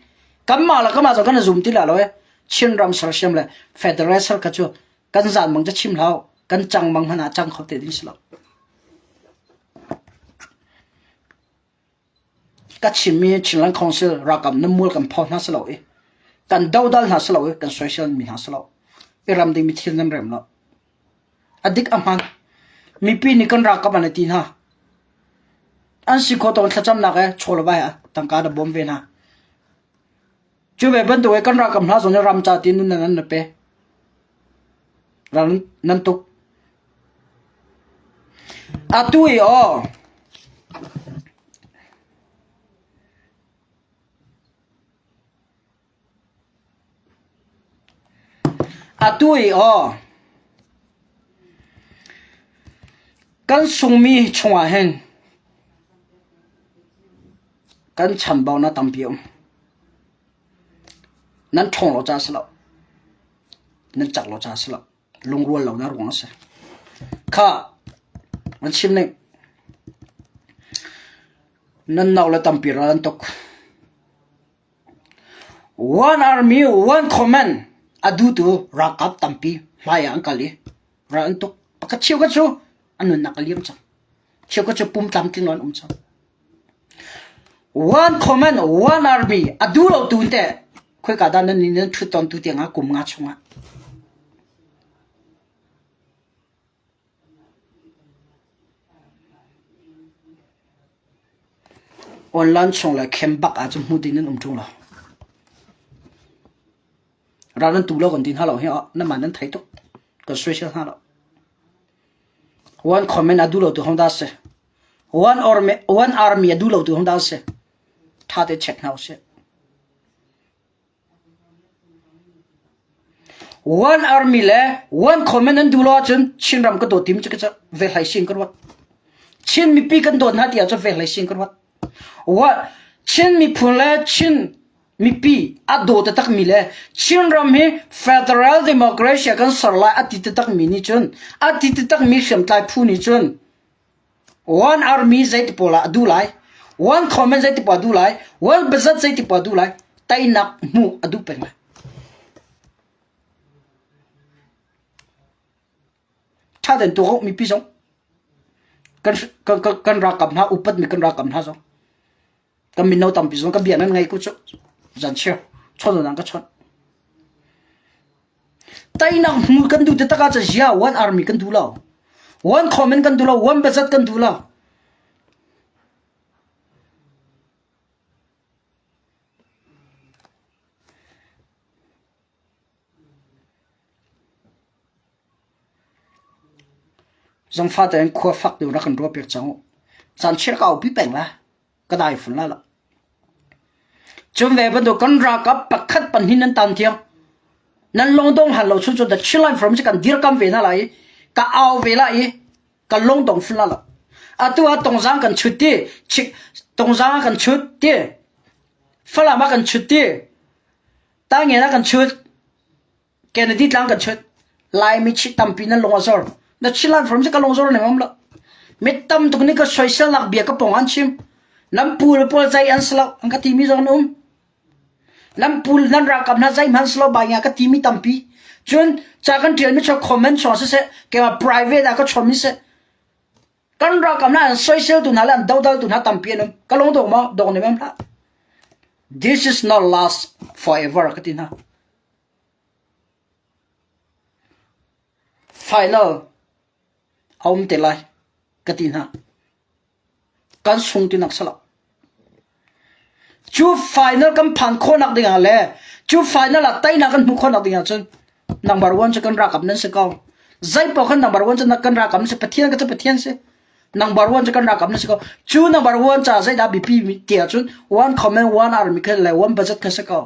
kanmah le kanmah zong kan i zum ti la lo i Chinram sersiam le federal ser kha cu kan zan mang cu chim hlah kan cang mang hmanh ah cang kho te ding si lo. Ka chimmi Chinland Council ralkap na mual kan pho hna si lo i kan dodal hna si lo i kan soisel mi hna si lo i ram ding mi thil nan rem lo. A dik a hman. Mipi nih kan ralkap an i ti hna. An si khawh tawng thlacamnak he chaw le vai ah tangka na bawm ve hna. Cu ve bantuk in kan ralkap hna zong nih ram ca ti nun nan na pe. Ral nan tuk. Atu i aw Atu i aw kan sungmi chungah hin kan chambaunak tampi a um. Nan ṭhawng lo caah a si lo. Nan cak lo caah a si lo. Lungrual lonak ruang a si. Khah, an chim ning. Nan nau le tampi ral an tuk. One army, one command a dutu ralkap tampi hmai ah an kal i ral an tuk. Pakhat cheukhat cu an nunnak a liam cang. Cheukhat cu pum tlamtling lo an um cang. One command, one army a duh lo tu teh khoika dah nan nan ṭhut tawn tu tiangah kum nga chungah. Online chung le khem bak ahcun hmuh ding nan um ṭung lo. Ral nan tu lo kan ti hna lo hi nan nan thei tuk. Kan soisel hna lo. One comment a duh lo tu hong dah si. One army, one army a duh lo tu hong dah si. Tha te check hna usih. One army le one comment an duh lo ahcun Chinram ka dawt tim cu ka ve hlai sin ka ruat. Chin mipi kan dawt hna ti ahcun ve hlai sin ka ruat. Wa Chin miphun le Chin mipi a daw taktak mi le Chinram hi federal democracy kan ser lai a ti taktak mi nih cun a ti taktak mi hriamtlai phu nih cun One army zeiti pawl ah a duh lai, one comment zeiti pawl a duh lai, one budget zeiti pawl a duh lai, teinak hmuh a duh peng lai. Ṭha tein tuak awk mipi zong kan kan kan ralkap hna upat mi kan ralkap hna zong kan mino tampi zong kan bia nan ngai ko cu zan chia chon nan ka chon Teinak hmu kan duh taktak ahcun zia one army kan duh lo. One comment kan duh lo, one budget kan duh lo. Zangfah tein khua fak deuh rak kan ruah piak cang u. Caan chiar ka aupi peng la. Ka dai fun la lo. Cun ve bantuk kan ralkap pakhat pahnih nan tan tiang nan lungdong hal lo chung cu the Chinland Forum cu kan dirkam ve hna lai i ka au ve lai i ka lungdong fun la lo. Atu ah tongzang kan chut ti tongzang ah kan chut ti Falam ah kan chut ti Tangen ah kan chut Kennedy tlang kan chut. Laimi chi tampi nan lung a zor. Na Chinland Forum cu ka lung zor ne mam lo. Mi tam tuk nih ka soiselnak bia ka pong an chim. Nan pu le pawl zai an si lo an ka timi zong an um. Nan pu nan ralkap hna zei hman si lo bai nga ka timi tampi. Cun ca kan tial mi chu comment chuang siseh keimah private ah ka chom mi seh kan ralkap hna an soisel tu hna le an dodal tu hna tampi an um ka lung dong maw dong ne mem hlah this is not last forever ka ti hna Final a um te lai ka ti hna. Kan sung tinak si lo. Cu final kan phan khawhnak dingah le cu final ah teinak kan hmuh khawhnak dingah cun number one cu kan ralkap nan si ko. Zei paoh khan number one cu kan ralkap nan si. Pathian ka cu Pathian si. Number one cu kan ralkap nan si ko. Cu number one ca zeidah biapi ti ahcun one command one army kha le one budget kha si ko.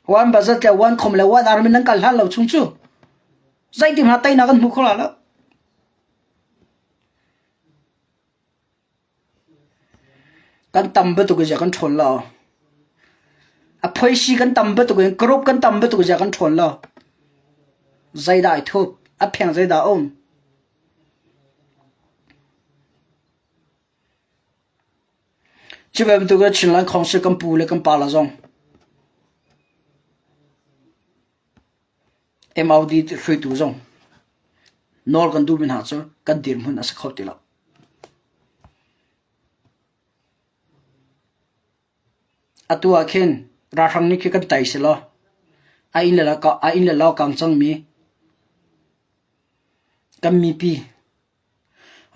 One budget le one khom le one army nan kal hlan lo chung cu zeitin hna teinak kan hmu kho la lo. Kan tam bantuk in kan ṭhawn lo. A phoisi kan tam bantuk in group kan tam bantuk in kan ṭhawn lo. Zeidah ai thup? A pheng zeidah a um? Cu bantuk in Chinland Council kan pu le kan pa le zong MOD hruaitu zong nawl kan duhmi hna cu kan dirhmun a si kho ti lo. Atu ah khin ralhrang nih khi kan tai selaw a inn le a inn le lo kang cangmi kan mipi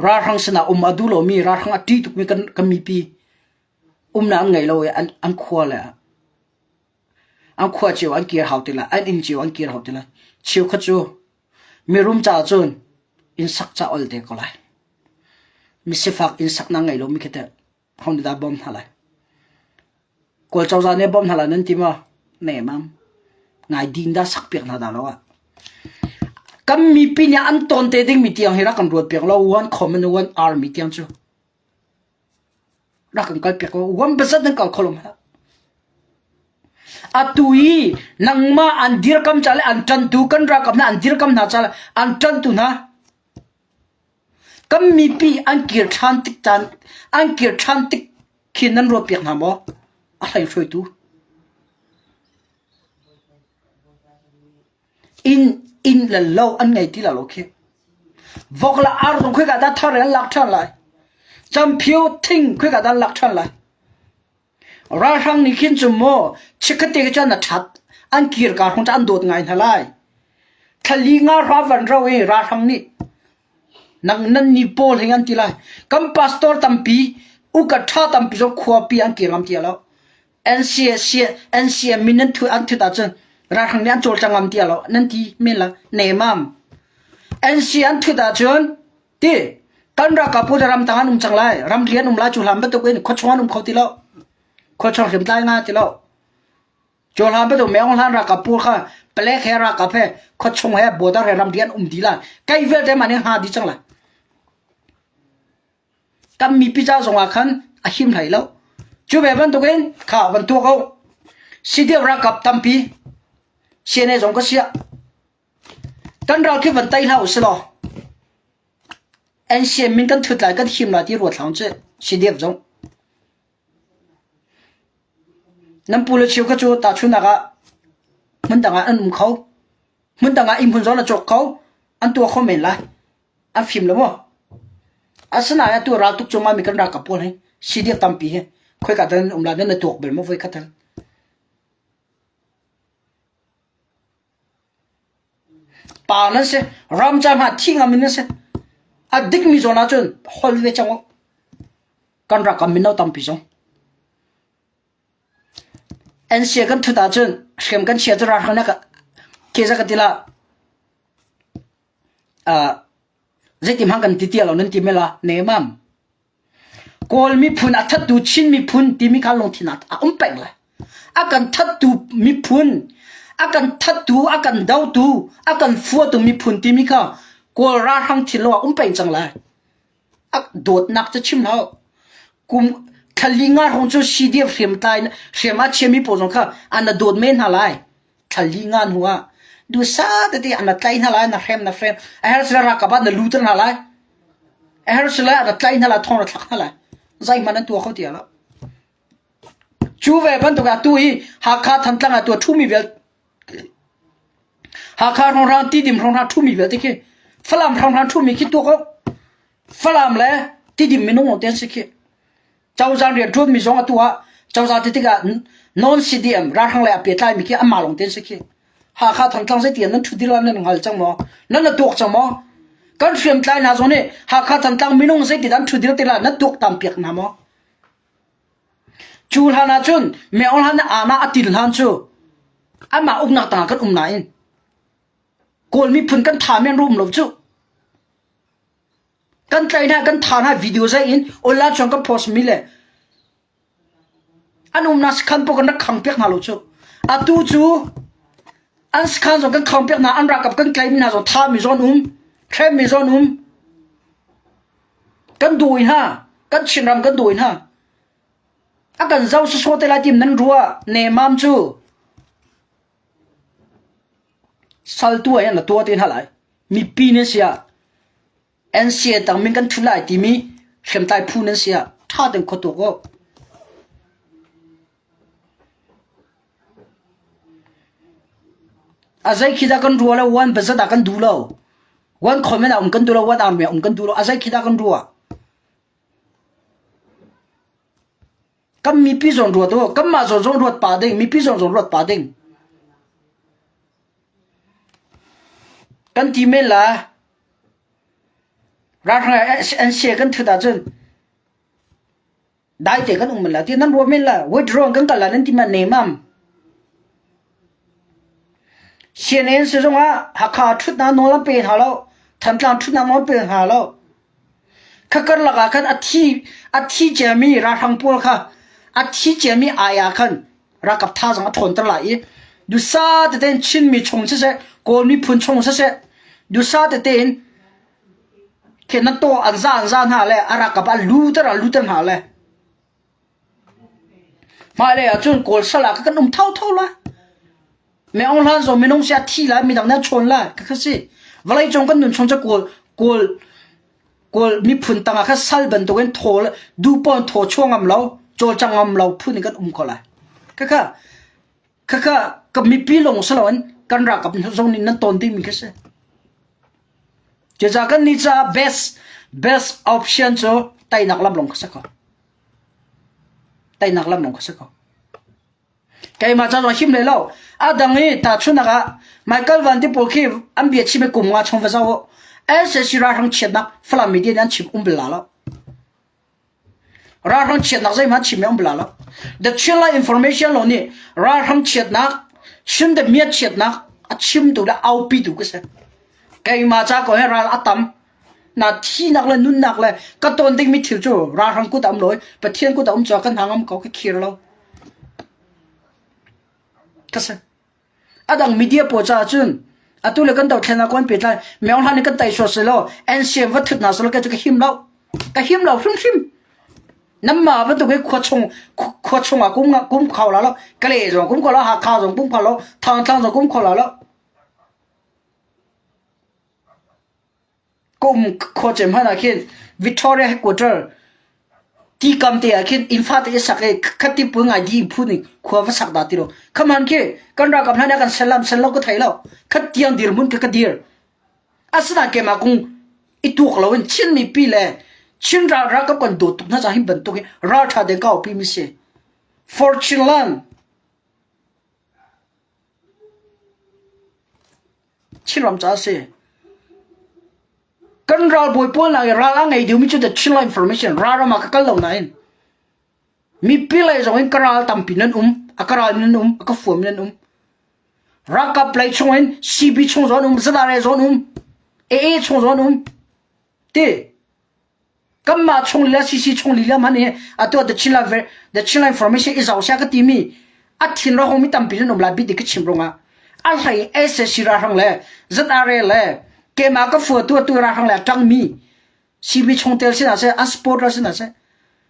Ralhrang sinah um a duh lomi, ralhrang a ṭih tukmi kan, kan mipi umnak an ngei lo i an, an khua le an khua cio an kir hau ti lai, an inn cio an kir hau ti lai. Cheukhat cu mirum caah cun inn sak ca ol te ko lai. Misifak inn saknak ngei lomi khi teh ho nih dah bawm hna lai? Kawl cozah nih a bawmh hna lai nan ti maw? Nemam. Ngai din dah sak piak hna dah lo ah. Kan mipi nih an tawn te dingmi tiang hi rak kan ruat piak lo. One common one army tiang cu. Rak kan kal piak lo. One bazat nan kal kho lo hlah. Atu i nangmah an dirkam ca le an ṭantu kan ralkap hna an dirkam hna ca le an ṭantu hna Kan mipi an kir ṭhan tik caan an kir ṭhan tik khi nan ruahpiak hna maw? A hlei hruaitu. Inn inn le lo an ngei ti la lo khi. Vok le ar zong khoi ka dah thar in an lak ṭhan lai. Camphio thing khoi ka dah an lak ṭhan lai. Ralhrang nih khin cu maw chikkhatte khi cun a ṭhat, an kirka hrawng cu an dawt ngai hna lai. Thlali nga hra van ro i ralhrang nih nang nan ni pawl hei an ti lai. Kan pastor tampi, uka ṭha tampi zong khuapi an kir ngam ti lo. NCS, NCM min an thut an thut ahcun ralhrang nih an cawlcang ngam ti lo. Nan ti men la nemam. NC an thut ahcun Ti kan ralkap pawl ramtang an um cang lai. Ramri an um lai cu hlan bantuk in khuachung an um kho ti lo. Khuachung hriamtlai nga ti lo. Cu hlan bantuk Meong hlan ralkap pawl kha palek he ralkap he khuachung he border he ramri an um dih lai. Kai vialte mah nih ha dih cang lai. Kan mipi ca zong ah khan a him hlei lo. Cu ve bantuk in kha van tuak ko. CDF ralkap tampi CNA zong ka siah Kan ral khi van tei hlah usih law NCM min kan thut lai kan him lai ti ruat hlah usih CDF zong. Nan pu le cheu kha cu tahchunhnak ah hmundang ah an um kho. Hmundang ah inn hmun zong na cawk kho. An tuah kho men lai. An fim lo maw? Asinain atu raltuk cungah mi kan ralkap pawl hi CDF tampi hi khoika dah nan um lai nan na tuak bal maw voi khat hal. Pa nan si, ram ca hmanh thi ngam in nan si. A dikmi zawn ahcun hol ve cang u. Kan rakam mino tampi zong. NCA kan thut ahcun hriam kan chia cu ralhrang nih ke za ka ti la uh, zeitim hang kan ti ti lo nan ti mela nemam Kawl miphun a thattu Chin miphun timi kha lungthin ah a um peng lai. A kan thattu miphun, a kan thattu, a kan dotu, a kan fuatu miphun timi kha Kawl ralhrang thinlung ah um peng cang lai. A dawtnak cu chim hlah. Kum thlali nga hrawng cu CDF hriamtlai hriam a chiami pawl zong kha an na dawt men hna lai. Thlali nga hnu ah dusa tete an na tlaih hna lai, na hrem na hrem. A her sila ralkap ah na luter hna lai. A her sila na tlaih hna lai, thong na thlak hna lai. Zeihmanh an tuah kho ti lo. Cu ve bantuk ah tu hi Hakha Thantlang ah tu ṭhumi vial Hakha hrawnghrang Tidim hrawnghrang ṭhumi vialte khi Falam hrawnghrang ṭhumi khi tuak awk Falam le Tidim minung lawng te an si khi. Cozah rianṭuanmi zong atu ah cozah ti tikah non-CDM ralhrang lei ah pehtlaimi khi anmah lawng te an si khi. Hakha Thantlang zeiti nan ṭhut dil ah nan hngal cang maw? Nan na tuak cang maw? Kan hriamtlai hna zong nih Hakha Thantlang minung zeiti an ṭhut dil ti la nan tuaktan piak hna maw? Cu hlan ah cun Meo hlan ana a til hlan cu anmah uknak tangah kan um nain Kawl miphun kan tha men rum lo cu. Kan tlaih hna, kan tha hna video zai in online chuang kan post mi le an umnak sakhan paoh kan rak khang piak hna lo cu. Atu cu an sakhan zong kan khang piak hna, an ralkap kan tlaih mi hna zong tha mi zawn um, hrem mi zawn um. Kan dawi hna, kan Chinram kan dawi hna. A kan zoh sawsawh te lai tim nan ruah nemam cu. Sal tu ah hin na tuah te hna lai. Mipi nan si ah NCA tang min kan thu lai timi hriamtlai phu nan si ah ṭha tein khua tuak u. A zei khi dah kan ruah lo, one bazat ah kan duh lo. One comment ah um kan duh lo, one army ah um kan duh lo. A zei khi dah kan ruah? Kan mipi zawn ruat u, kanmah zawn zong ruat pah ding, mipi zawn zong ruat pah ding. Kan ti men la, ralhrang NCA kan thut ahcun dai te kan um men la ti nan ruah men la, withdraw kan kal la nan ti ma nemam. CNN sizung ah Hakha ṭhutnak nawl an pe hna lo, Thantlang ṭhutnak nawl an pe hna lo. Kha karlak ah khan a thi a thi ciami ralhrang pawl kha a thi ciami ai ah khan ralkap thazaang a ṭhawnter lai i dusa tete in Chinmi chung siseh, Kawl miphun chung siseh, dusa tete in khi nan taw an za an za hna le a ralkap an luter an luter hna le Hmailei ahcun Kawl sal ah kan um thotho lai. Me Aung Hlan zong minung si a thi lai, midang nih an chawn lai. Khakha si. Vawleicung kan nun chung cu Kawl, Kawl, Kawl miphun tangah khan sal bantukin thaw duhpawn thaw chuah ngam lo, cawlcang ngam lo phun in kan um ko lai. Khakha, khakha ka mipi lawng si loin kan ralkap zong nih nan tawn dingmi khi si. Cucaah kan nih caah best, best option cu teinak lam lawng kha si ko. Teinak lam lawng kha si ko. Keimah ca zong him le lo. A dang i tahchunhnak ah Michael Van ti pawl khi an bia chim i kum nga chung va zoh u. SAC ralhrang chiatnak Falam media nih an chim um bal la lo. Ralhrang chiatnak zeihmanh chim um bal lo. The Chinland Information lo nih ralhrang chiatnak Chin the miat chiatnak a chimtu le aupitu ka si. Keimah ca ko he ral a tam. Na thinak le nunnak le ka ton dingmi thil cu ralhrang kut ah um lo i Pathian kut ah um caah ka hna ngam ko ka khir lo. Ka si. A dang media pawl caah cun atu le kan dothlen ah kan pehtlai Myo Hlan nih kan tai sual selaw NCM va thut hna selaw kei cu ka him lo. Ka him lo hrimhrim. Nanmah bantuk hi khua chung khua chung ah kum kum kho la lo Kale zong kum kho lo Hakha zong kum kho lo Thantlang zong kum kho la lo Kum khuacem hmanh ah khin Victoria headquarter tikam te ah khin inn fate i sak i khati pul ngai di phu ning khua va sak dah ti lo. Khaman khi kan ralkap hna nih kan sel lam sel lo ka thei lo. Khat tiang dirhmun ka ka dir. Asinain keimah kung i tuak lo in Chin mipi le Chin ral ralkap kan dawt tuk hna caah hi bantuk hi ralṭha deng ka aupi mi si. For Chinland Chinram caah a si. Kan ralbawi pawl hna i ral a ngei deuhmi cu the Chinland Information ralram ah ka kal lo nain mipi lei zong in ka ral tampi nan um, a ka ral nan um, a ka fuam nan um. Ralkap lei chung in CB chung zong an um, ZRA zong an um, AA chung zong an um. Ti Kanmah chung lila CC chung lila hmanh hi atu the Chinland the Chinland Information i zoh sia ka timi a thin ra hong mi tampi nan um lai bit ka chim rungah a hlei SSC ra hrang le ZRA le kema ka fua tu tu ra hrang le tang mi CB chungtel sin ah se an supporter sin ah se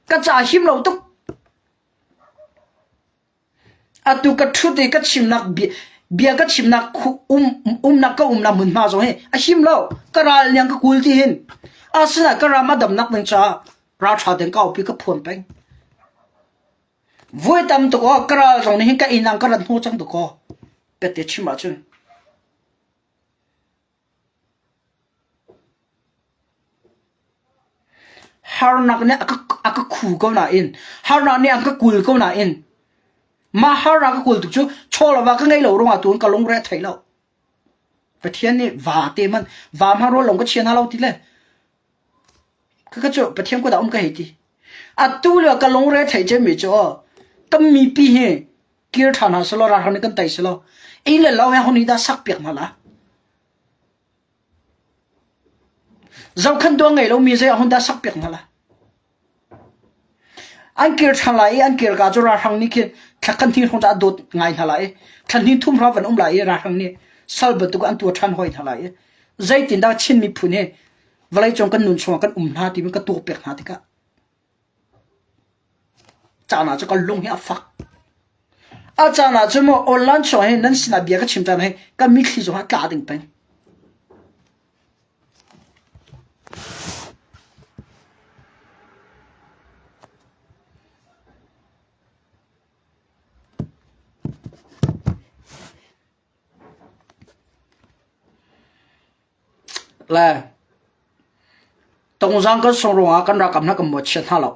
ka ca him lo tuk Atu ka ṭhut i ka chimnak bia ka chimnak umnak ka umnak hmunhma zong hi a him lo. Ka ral niang ka kul ti hin. Asinain ka ram a damnak ding caah ralṭha tein ka aupi ka phuan peng. Voi tam tuk aw ka ral zong nih hin ka inn ah ka rat hnu cang tuk aw. Pette chim ahcun. Harnak nih a ka khu ko nain, harnak nih an ka kul ko nain, mah harnak ka kul tuk cu chaw le va ka ngei lo ruangah tuan ka lungre a thei lo. Pathian nih va te hmanh, va hmang rawl lawng ka chia hna lo ti le, Khakha cu Pathian kut ah um ka hei ti. Atu lio ka lungre a thei cemmi cu aw, kan mipi hi kir ṭhan hna selaw ralhrang nih kan tei selaw ei le lo he ho nih dah sak piak hna la? Zohkhan dawh ngei lomi zei ahun dah sak piak hna la? An kir ṭhan lai i an kir ka cu ralhrang nih khin thla khan hnih hrawng cu a dawt ngai hna lai i thla hnih thum hrawng van um lai i ralhrang nih sal bantuk an tuah ṭhan hoi hna lai i zeitindah Chin miphun hi vawleicung kan nun chungah kan um hna timi ka tuak piak hna tikah caan ah cu ka lung hi a fak. A caan ah cu maw online chung hin nan sinah bia ka chim caan hi ka mitthli zong a tla ding peng. Le Tongzang kan sung ruangah kan ralkap hna kan mawhchiat hna lo.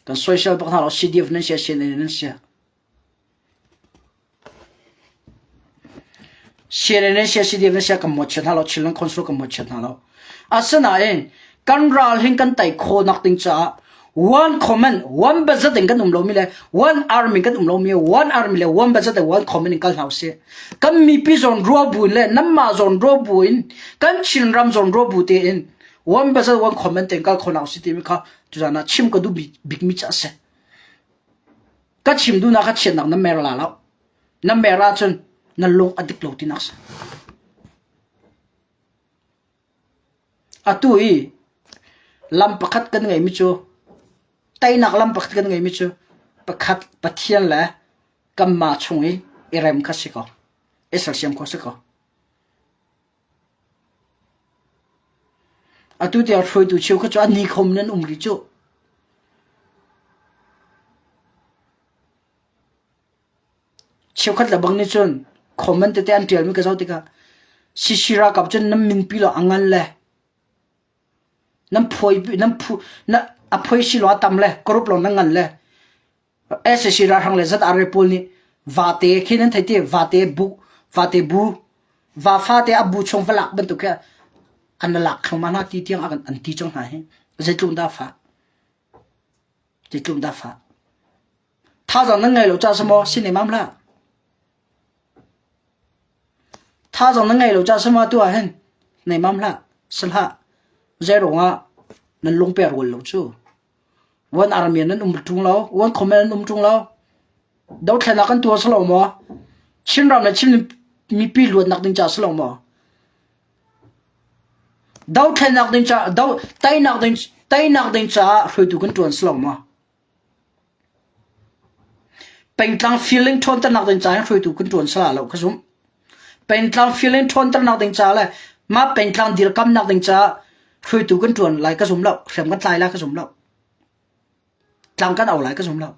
Kan soisel bak hna lo. CDF nan sia, CNN nan sia. CNN nan sia, CDF nan sia kan mawhchiat hna lo. Chinland Council kan mawhchiat hna lo. Asinain kan ral hin kan tei khawhnak ding caah one command, one budget in kan um lomi le one army kan um lomi one army le one budget le one command in kal hna usih. Kan mipi zawn ruah bu in le nanmah zawn ruah bu in kan Chin ram zawn ruah bu tein one budget one command tein kal kho hna usih timi kha tuzan ah chim ka duh bikmi cu a si. Ka chim duhnak ka chiatnak na mer la lo. Na mer ahcun na lung a dik lo tinak si. Atu i lam pakhat kan ngeihmi cu teinak lam pakhat kan ngeihmi cu pakhat Pathian le kanmah chung i i rem kha si ko, i sersiam kho si ko. Atu tiang hruaitu cheu kha cu an ni khom nan um rih cu. Cheukhat lebang nih cun comment tete an ṭialmi ka zoh tikah CC ralkap cun nan minpi law a ngan le nan phuai nan phu na a phuai si law a tam le corrupt lawng nan ngan le SAC ralhrang le ZRA pawl nih vate khi nan thei ti vate bu vate bu va fate a bu chung va lak bantuk khi an lak thluahmah hna ti tiang an ti cang hna hi zeitluk dah fah zeitluk dah fah Thazaang nan ngei lo caah si maw si nemam hlah. Thazaang nan ngei lo caah si maw tu ah hin nemam hlah, si hlah. Zei ruangah nan lungper rual lo cu. One army nan um ṭung lo, one comment nan um ṭung lo. Dothlennak kan tuah si lo maw? Chinram le Chin mipi luatnak ding caah si lo maw? Dothlennak ding caah, do, teinak ding, teinak ding caah hruaitu kan ṭuan si lo maw? Pengtlang feeling ṭhawnternak ding caah hin hruaitu kan ṭuan sala lo ka zumh. Pengtlang feeling ṭhawnternak ding caah le mah pengtlang dirkamnak ding caah hruaitu kan ṭuan lai ka zum lo. Hriam kan tlai lai ka zum lo. Tlang kan au lai ka zum lo.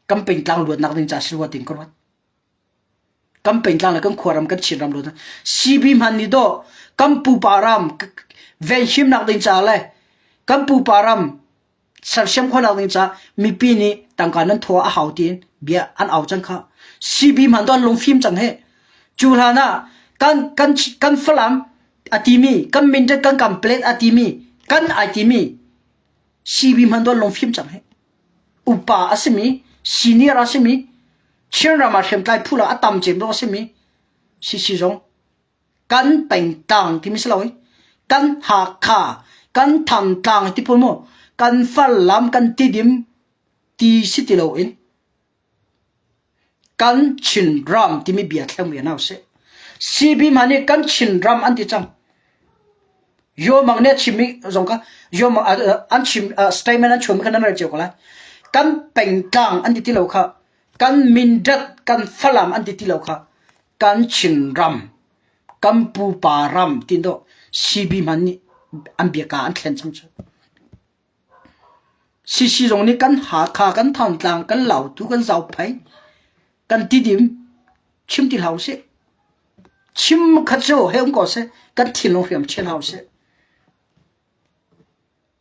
Kan pengtlang luatnak ding caah si rua tin ka ruat. Kan pengtlang le kan khuaram kan Chinram luatnak CB hman nih dawh kan pupa ram venhimnak ding caah le kan pupa ram sersiam khawhnak ding caah mipi nih tangka nan thaw a hau tiin bia an au cang kha CB hman to an lungfim cang he cu hlan ah kan kan kan Falam a timi kan Mindat kan Kamplet a timi kan ai timi CB hman to an lungfim cang he upa a simi senior a simi Chinram ah hriamtlai phu a tam cem dawh a simi CC zong kan pengtlang timi si lo i kan Hakha kan Thantlang ti phun mu kan Falam kan Tidim ti si ti loin kan Chinram timi bia thleng ve hna usih. CB hmanh nih kan Chinram an ti cang. Yo Mang nih a chimmi zong kha Yo Mang an chim statement an chuahmi kha nan rel cio ko lai. Kan pengtlang an ti ti lo kha kan Mindat kan Falam an ti ti lo kha kan Chinram kan pupa ram tin dawh CB hmanh nih an biaka an thlen cang cu. CC zong nih kan Hakha kan Thantlang kan Lautu kan Zophei kan Tidim chim ti hlah usih. Chim khat cu hei um ko seh kan thinlung hriam chin hau seh.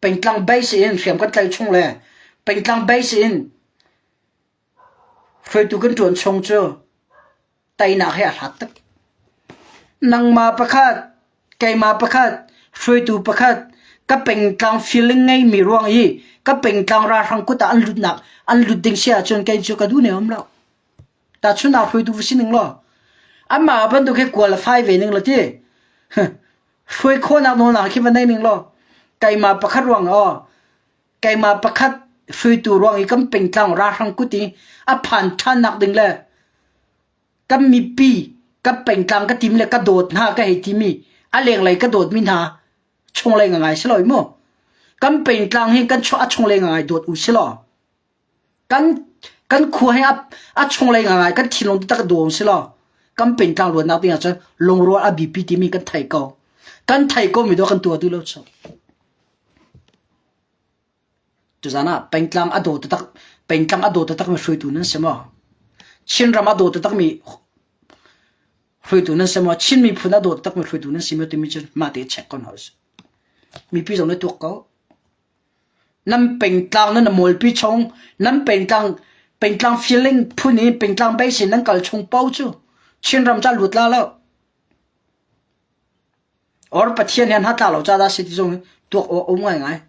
Pengtlang base in hriam kan tlaih chung le pengtlang base in hruaitu kan ṭuan chung cu teinak he a hlat tuk. Nangmah pakhat, keimah pakhat, hruaitu pakhat, ka pengtlang feeling ngeimi ruang i ka pengtlang ralhrang kut ah an lutnak an lut ding si ahcun kei cu ka duh ne um lo. Tahchunhnak hruaitu va si ning law amah bantuk hi qualify ve ning law ti hruai khawhnak nawlnak khi va nei ning law keimah pakhat ruang aw keimah pakhat hruaitu ruang i kan pengtlang ralhrang kut i a phan ṭhannak ding le kan mipi kan pengtlang ka tim le ka dawt hna ka hei timi a lenglei ka dawtmi hna chunglei ngai si lo mu kan pengtlang hi kan a chunglei ngai dawt u si law Kan kan khua hi a, a chunglei ngai kan thinlung taktak dawm si law kan pengtlang luatnak ding ahcun lungrual a biapi timi kan thei ko. Kan thei ko mi dawh kan tuah duh lo cu. Tuzan ah pengtlang a daw taktak pengtlang a daw taktak mi hruaitu nan si maw? Chinram a daw taktak mi. Hruaitu nan si maw? Chin miphun a dawt takmi hruaitu nan si maw timi cu mah te check ko hna usih. Mipi zong nih tuak ko. Nan pengtlang nan mawlpi chung, nan pengtlang pengtlang feeling phun i pengtlang base in nan kal chung paoh cu Chinram ca lut la lo. Or Pathian he an hatla lo ca dah si ti zong tuak awk um ngaingai.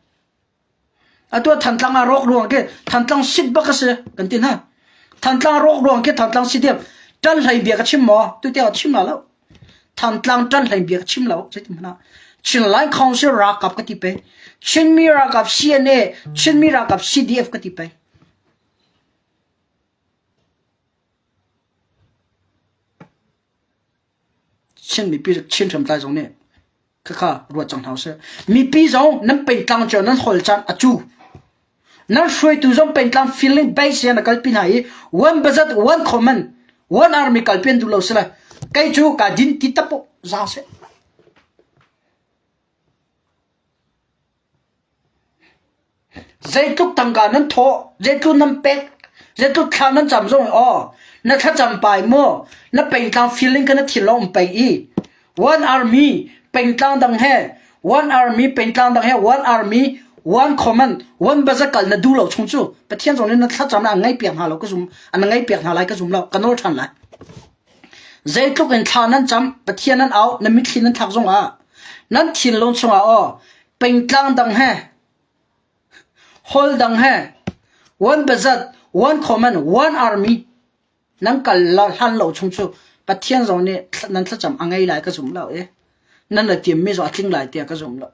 Atu ah Thantlang ah rawk ruang khi Thantlang sit bak a si kan ti hna. Thantlang rawk ruang khi Thantlang sit diam ṭan hlei bia ka chim maw? Tu tiang chim la lo. Thantlang ṭan hlei bia ka chim lo. Zeitin hmanh ah. Chinland Council ralkap ka ti pei. Chinmi ralkap CNA, Chinmi ralkap CDF ka ti pei. Chin mipi Chin hriamtlai zong nih khakha ruat cang hna usih. Mipi zong nan pengtlang cio nan hol caan a cu. Nan hruaitu zong pengtlang feeling base in a kalpi hna i one budget one common one army kalpi an duh lo sile kei cu ka din ti tapo za seh. Zeitluk tangka nan thawh, zeitluk nan pek, zeitluk thla nan cam zong aw, na thlacam pai maw, na pengtlang feeling kha na thin um peng i one army pengtlang dang he one army pengtlang dang he one army one command one baza kal na duh lo chung cu Pathian zong nih na thlacam na ngai piak hna lo ka zum an ngai piak hna lai ka zum lo ka nawl ṭhan lai. Zeitluk in thla nan cam, Pathian nan au, na mitthli nan thlak zongah nan thinlung chungah aw pengtlang dang he hall dang he one budget, one command, one army nan kal hlan lo chung cu Pathian zong nih nan thlacam a ngei lai ka zum lo i nan la tiammi zong a tling lai tiah ka zum lo.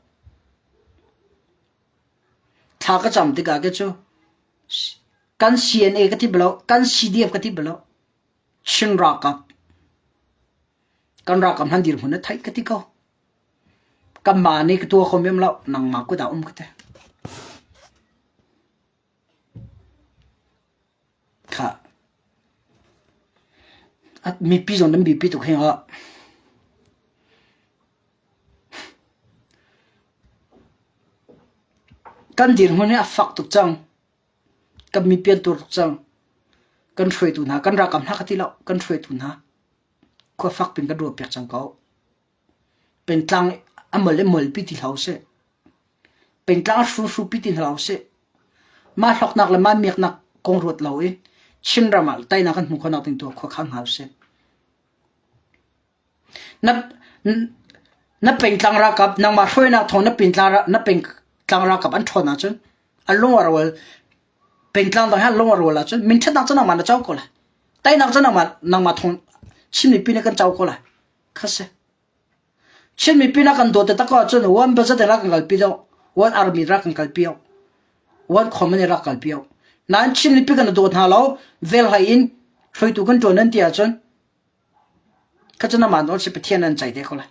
Thla ka cam tikah ke cu kan CNA ka ti balo, kan CDF ka ti balo, Chin ralkap kan ralkap hman dirhmun na theih ka ti ko. Kanmah nih ka tuah kho mem lo, nangmah kut ah um ka ti. Kha. Mipi zong nan bipi tuk hing ah. Kan dirhmun hi a fak tuk cang. Kan mipi an tur tuk cang. Kan hruaitu hna, kan ralkap hna ka ti lo, kan hruaitu hna. Khua fak pin kan ruah piak cang ko. Pengtlang a mol i molpi ti hlah usih. Pengtlang a hru hrupi ti hlah usih. Mah hlawknak le mah miaknak kong ruat loin Chinram ah teinak kan hmuh khawhnak ding tu ah khua khang hna usih. Na, na pengtlang ralkap nangmah hruainak thawng na pengtlang na pengtlang ralkap an ṭhawn ahcun a lung a rual pengtlang dang he a lung a rual ahcun minṭhatnak cu nangmah na co ko lai. Teinak cu nangmah nangmah thawng Chin mipi nih kan co ko lai. Kha si. Chin mipi na kan dawt taktak ahcun one budget in rak kan kalpi deuh, one army rak kan kalpi deuh, one company rak kalpi deuh. Nain Chin mipi kan dawt hna lo, vel hlei in hruaitu kan ṭuan nan ti ahcun kha cu namah nawl si Pathian an ceih te ko lai.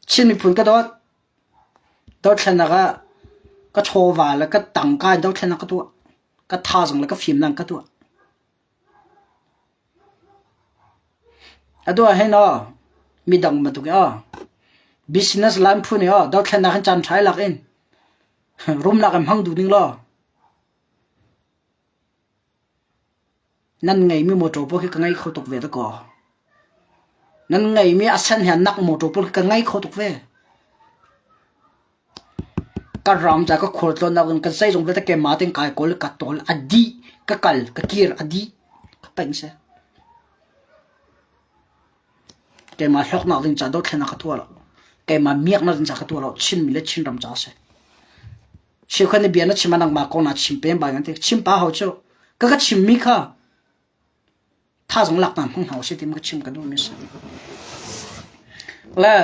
Chin miphun ka dawt, dothlennak ah ka chawva le ka tangka in dothlennak ka tuah, ka thazaang le ka fimnak ka tuah. Atu ah hin aw midang bantuk in aw business line phu nih aw dothlennak hin caan ṭha i lak in rumnak in hmang duh ning law nan ngeimi mawṭaw pawl khi ka ngei kho tuk ve dakaw. Nan ngeimi a sen he a nak mawṭaw pawl khi ka ngei kho tuk ve. Ka ram ca ka khualtlawnnak in ka zeizong vialte keimah tein kai kawl i ka tawl a dih ka kal ka kir a dih ka peng si. Keimah hlawknak ding ca dothlennak ka tuah lo. Keimah miaknak ding ca ka tuah lo. Chinmi le Chinram ca a si. Cheukhat nih bia na chim ah nangmah kong naa chim peng bai kan ti. Chim pa hau cu ka ka chimmi kha Thazang lak hna hmang hna usih ti ka chim ka duhmi a si. Le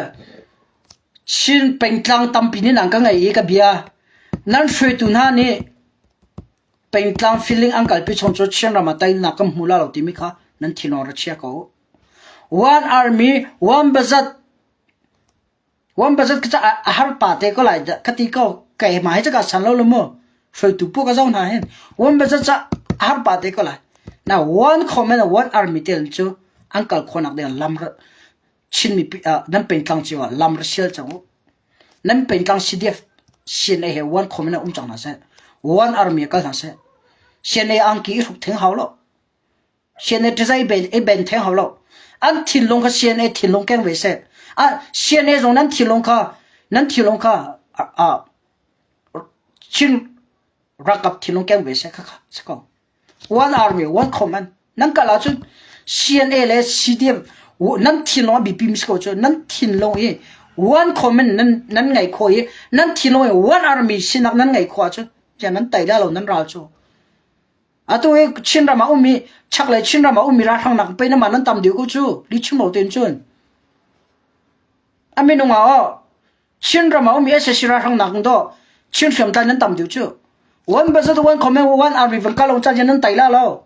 Chin pengtlang tampi nih nan ka ngei i ka bia nan hruaitu hna nih pengtlang feeling an kalpi chung cu Chinram ah teinak kan hmu la lo timi kha nan thinlung ra chia ko. One army, one budget Wan budget ka a har pa te ko lai ka ti ko keimah hi ka san lo lo mu hruaitu pu ka zo hna hin wan budget ca a har pa te ko lai na one comment one army tel cu an kal khonak ding lam Chin mipi nan pengtlang cio ah lam ra sial cang u nan pengtlang CDF CNA he one comment um cang hna seh one army kal hna seh CNA angki i hruk theng hau lo CNA ṭizai ben i ben theng hau lo. An thinlung kha CNA thinlung keng ve seh. A CNA zong nan thinlung kha nan thinlung kha a Chin ralkap thinlung keng ve seh kha kha si ko. One army, one command. Nan kal ahcun CNA le CDF nan thinlung a biapi mi si ko cu nan thinlung i one command nan nan ngeih khawh i nan thinlung i one army sinak nan ngeih khawh ahcun nan tei la lo nan ral cu. Atu hi Chinram ah ummi chaklei Chinram ah ummi ralhrang nak pei nama nan tam deuh ko cu lihchim lo tein cun. A minung ah oh Chinram ah ummi SAC ralhrang nak do Chin hriamtlai nan tam deuh cu. One budget one comment one army van kal lo chan nan tai la lo.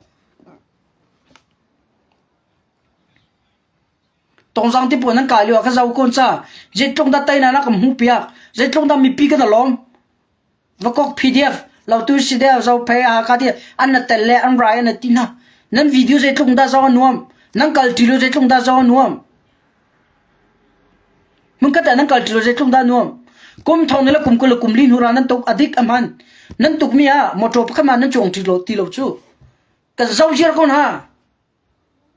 Tongzang ti nan kai lio ka zau kon cha zeitlung da tai na na kam hmu piak zeitlung da mipi kan alom Vakok PDF Lautu CDF Zophei Hakha ti an na tel le an rai an na ti hna. Nan video zeitluk dah zoh a nuam. Nan kal ṭi lo zeitluk dah zoh a nuam. Hmunkhat ah nan kal ṭi lo zeitluk dah nuam. Kum thong le kum 20 le kum li hnu ra nan tuk a dik a hman. Nan tukmi ah motor pakhat ma nan chuang ṭi lo ti lo cu. Kan zoh ziar ko hna.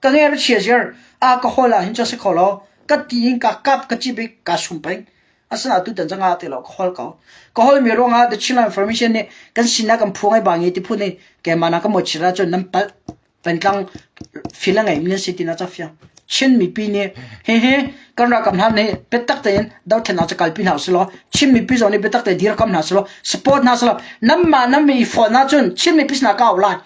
Ka nger chia ziar a ka hawl ah hin cu a si kho lo. Ka ti in ka kap ka cip i ka sum peng. Asinain tutan cu nga ti lo ka hawl ko. Ka hawlmi ruangah The Chinland Information nih kan sinah kan phu ngai bangi ti phun i keimah na ka mawhchiat ahcun nan palh. Pengtlang fil a ngeimi nan si ti na ca fiang. Chin mipi nih hihi kan ralkap hna nih biatak tein dothlennak cu kalpi hna usih law Chin mipi zong nih biatak tein dirkam hna selaw support hna selaw nanmah nan mi i fawn ahcun Chin mipi sinah ka au lai.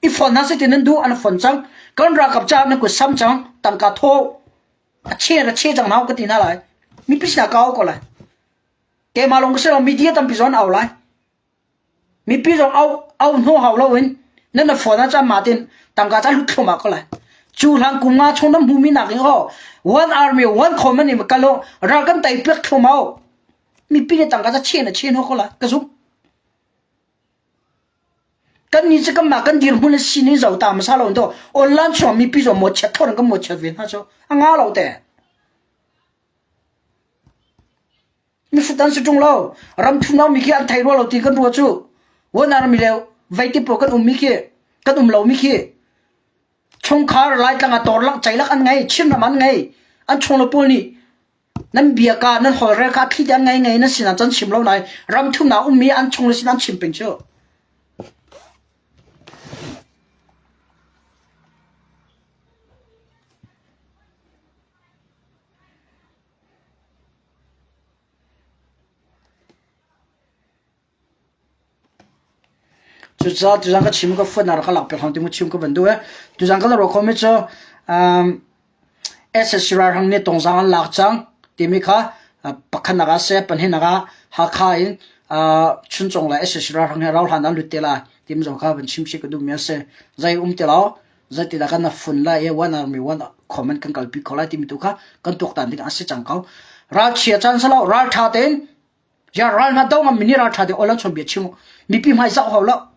I fon hna seh nan duh an fon cang. Kan ralkap caah nan kut sam cang. Tangka thaw a che a che cang hna ka ti hna lai. Mipi sinah ka au ko lai. Keimah lawng ka si lo media tampi zong an au lai. Mipi zong au au hno hau lo in nan na phone ah caan ma tin tangka ca hlut thlum ah ko lai. Cu hlan kum nga chung nan hmumi nak in oh one army one common in kalo ral kan tai piak thlum au. Mipi nih tangka ca chen a chen ho ko lai. Ka zum. Kannih cu kanmah kan dirhmun a si ning zoh ta hmasa lo to online chung mipi zong mawchiat thawr in kan mawchiat ve hna cu a nga lo te. Mihrut an si ṭung lo. Ram thum mi khi an thei rua lo ti kan rua cu. One army le veite pawl kan um mi khi kan um lo mi khi chungkhar Laitlang ah torlak ceilak an ngei Chinram an ngei an chung le pawl nih Nan bia ka nan holhrel kha thli te an ngei ngei nan sinah cun chim lo nain ram thumnak ummi an chung le sinah an chim peng cu. Cucaah tuzaan ka chim ka fuan rak ka lak piak hlang ti mu chim ka van duh eh. Tuzaan kan ruah khomi cu um, SSC ralhrang nih tongzaang an lak cang timi kha pakhatnak ah seh pahnihnak ah Hakha in Chuncung le SSC ralhrang he rauhhlan an lut te lai timi zong kha van chim chih ka duhmi a si. Zei um ti lo zeitindah kan fun lai i one army one command kan kalpi kho lai timi tu kha kan tuaktan ding a si cang ko. Ralchia caan si lo ralṭha tein Ya ral hna do ngam mi nih ral ṭha deuh aw chawn bia chim mipi hmai zoh hau lo.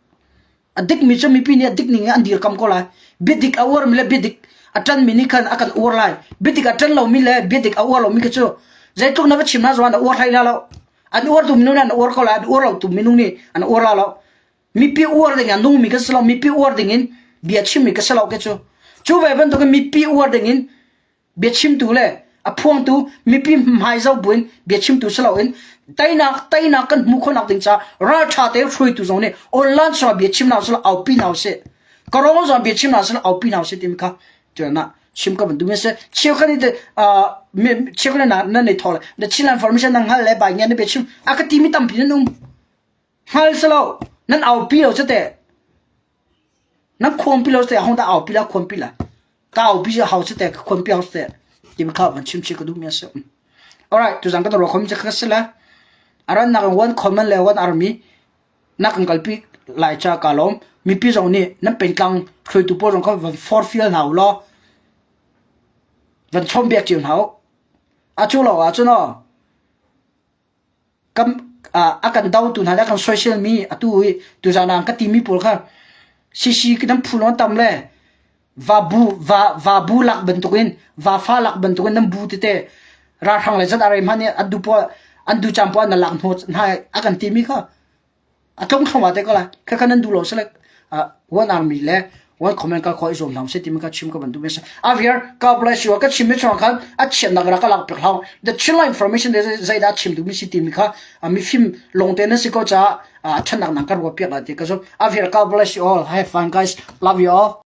A dik mi cu mipi nih a dik ning in an dirkam ko lai. Biadik a uar mi le biadik a ṭan mi nih khan a kan uar lai. Biadik a ṭan lo mi le biadik a uar lo mi kha cu zeitluk na va chim hna zong an uar hlei la lo. An uar tu minung nih an uar ko lai, an uar lo tu minung nih an uar la lo. Mipi uar ding a nung mi ka si lo, mipi uar ding in bia chim mi ka si lo ke cu. Cu ve bantukin mipi uar ding in biachimtu le a phuangtu mipi hmai zo buin biachimtu si loin teinak teinak kan hmuh khawhnak ding ca ralṭha te hruaitu zong nih online sungah biachimnak sila aupi hna usih karong zong biachimnak sila aupi hna usih timi kha tuan chim ka van duh mi si cheukhat nih cheukhat na nan nei thaw le na Chin information na hngal le bai ngian na biachim a ka ti mi tampi nan um hngal si lo nan aupi lo cu teh Nan khuampi lo te hong dah aupi la khuampi la. Ka aupi si hau si te ka khuampi hau si te. Ti kha van chim chi ka duh mi a si. Alright, tuzan ka ro khom che ka si la. Aran nak one common le one army nak kan kalpi lai cha ka lom. Mipi zong nih nan pengtlang hruaitu pawl zong kha van forfial hna u law van chom biak cio hna u. A cu lo ah cun aw Kan a kan dotu hna le a kan soiselmi atu i tuzaan ah an ka timi pawl kha sisi nan phu lawng tam le va bu va va bu lak bantukin va fa lak bantukin nan bu tete ralhrang le zat a rei hmanh i an du pawl an du caan pawl na lak hnu hna a kan timi kha a tlung thluahmah te ko lai. Khakha nan duh lo sile one army le One comment ka kho i zuam hna seh timi ka chim ka van duh mi a si. Aviar God bless you ka chim mi chungah khan a chiatnak rak ka lak piak hlah. The Chinla information zeidah chim duh mi si timi kha mifim lawngte na si ko caah a ṭhatnak nang ka ruah piak lai ti ka zumh. Aviar God bless you all. Have fun guys. Love you all.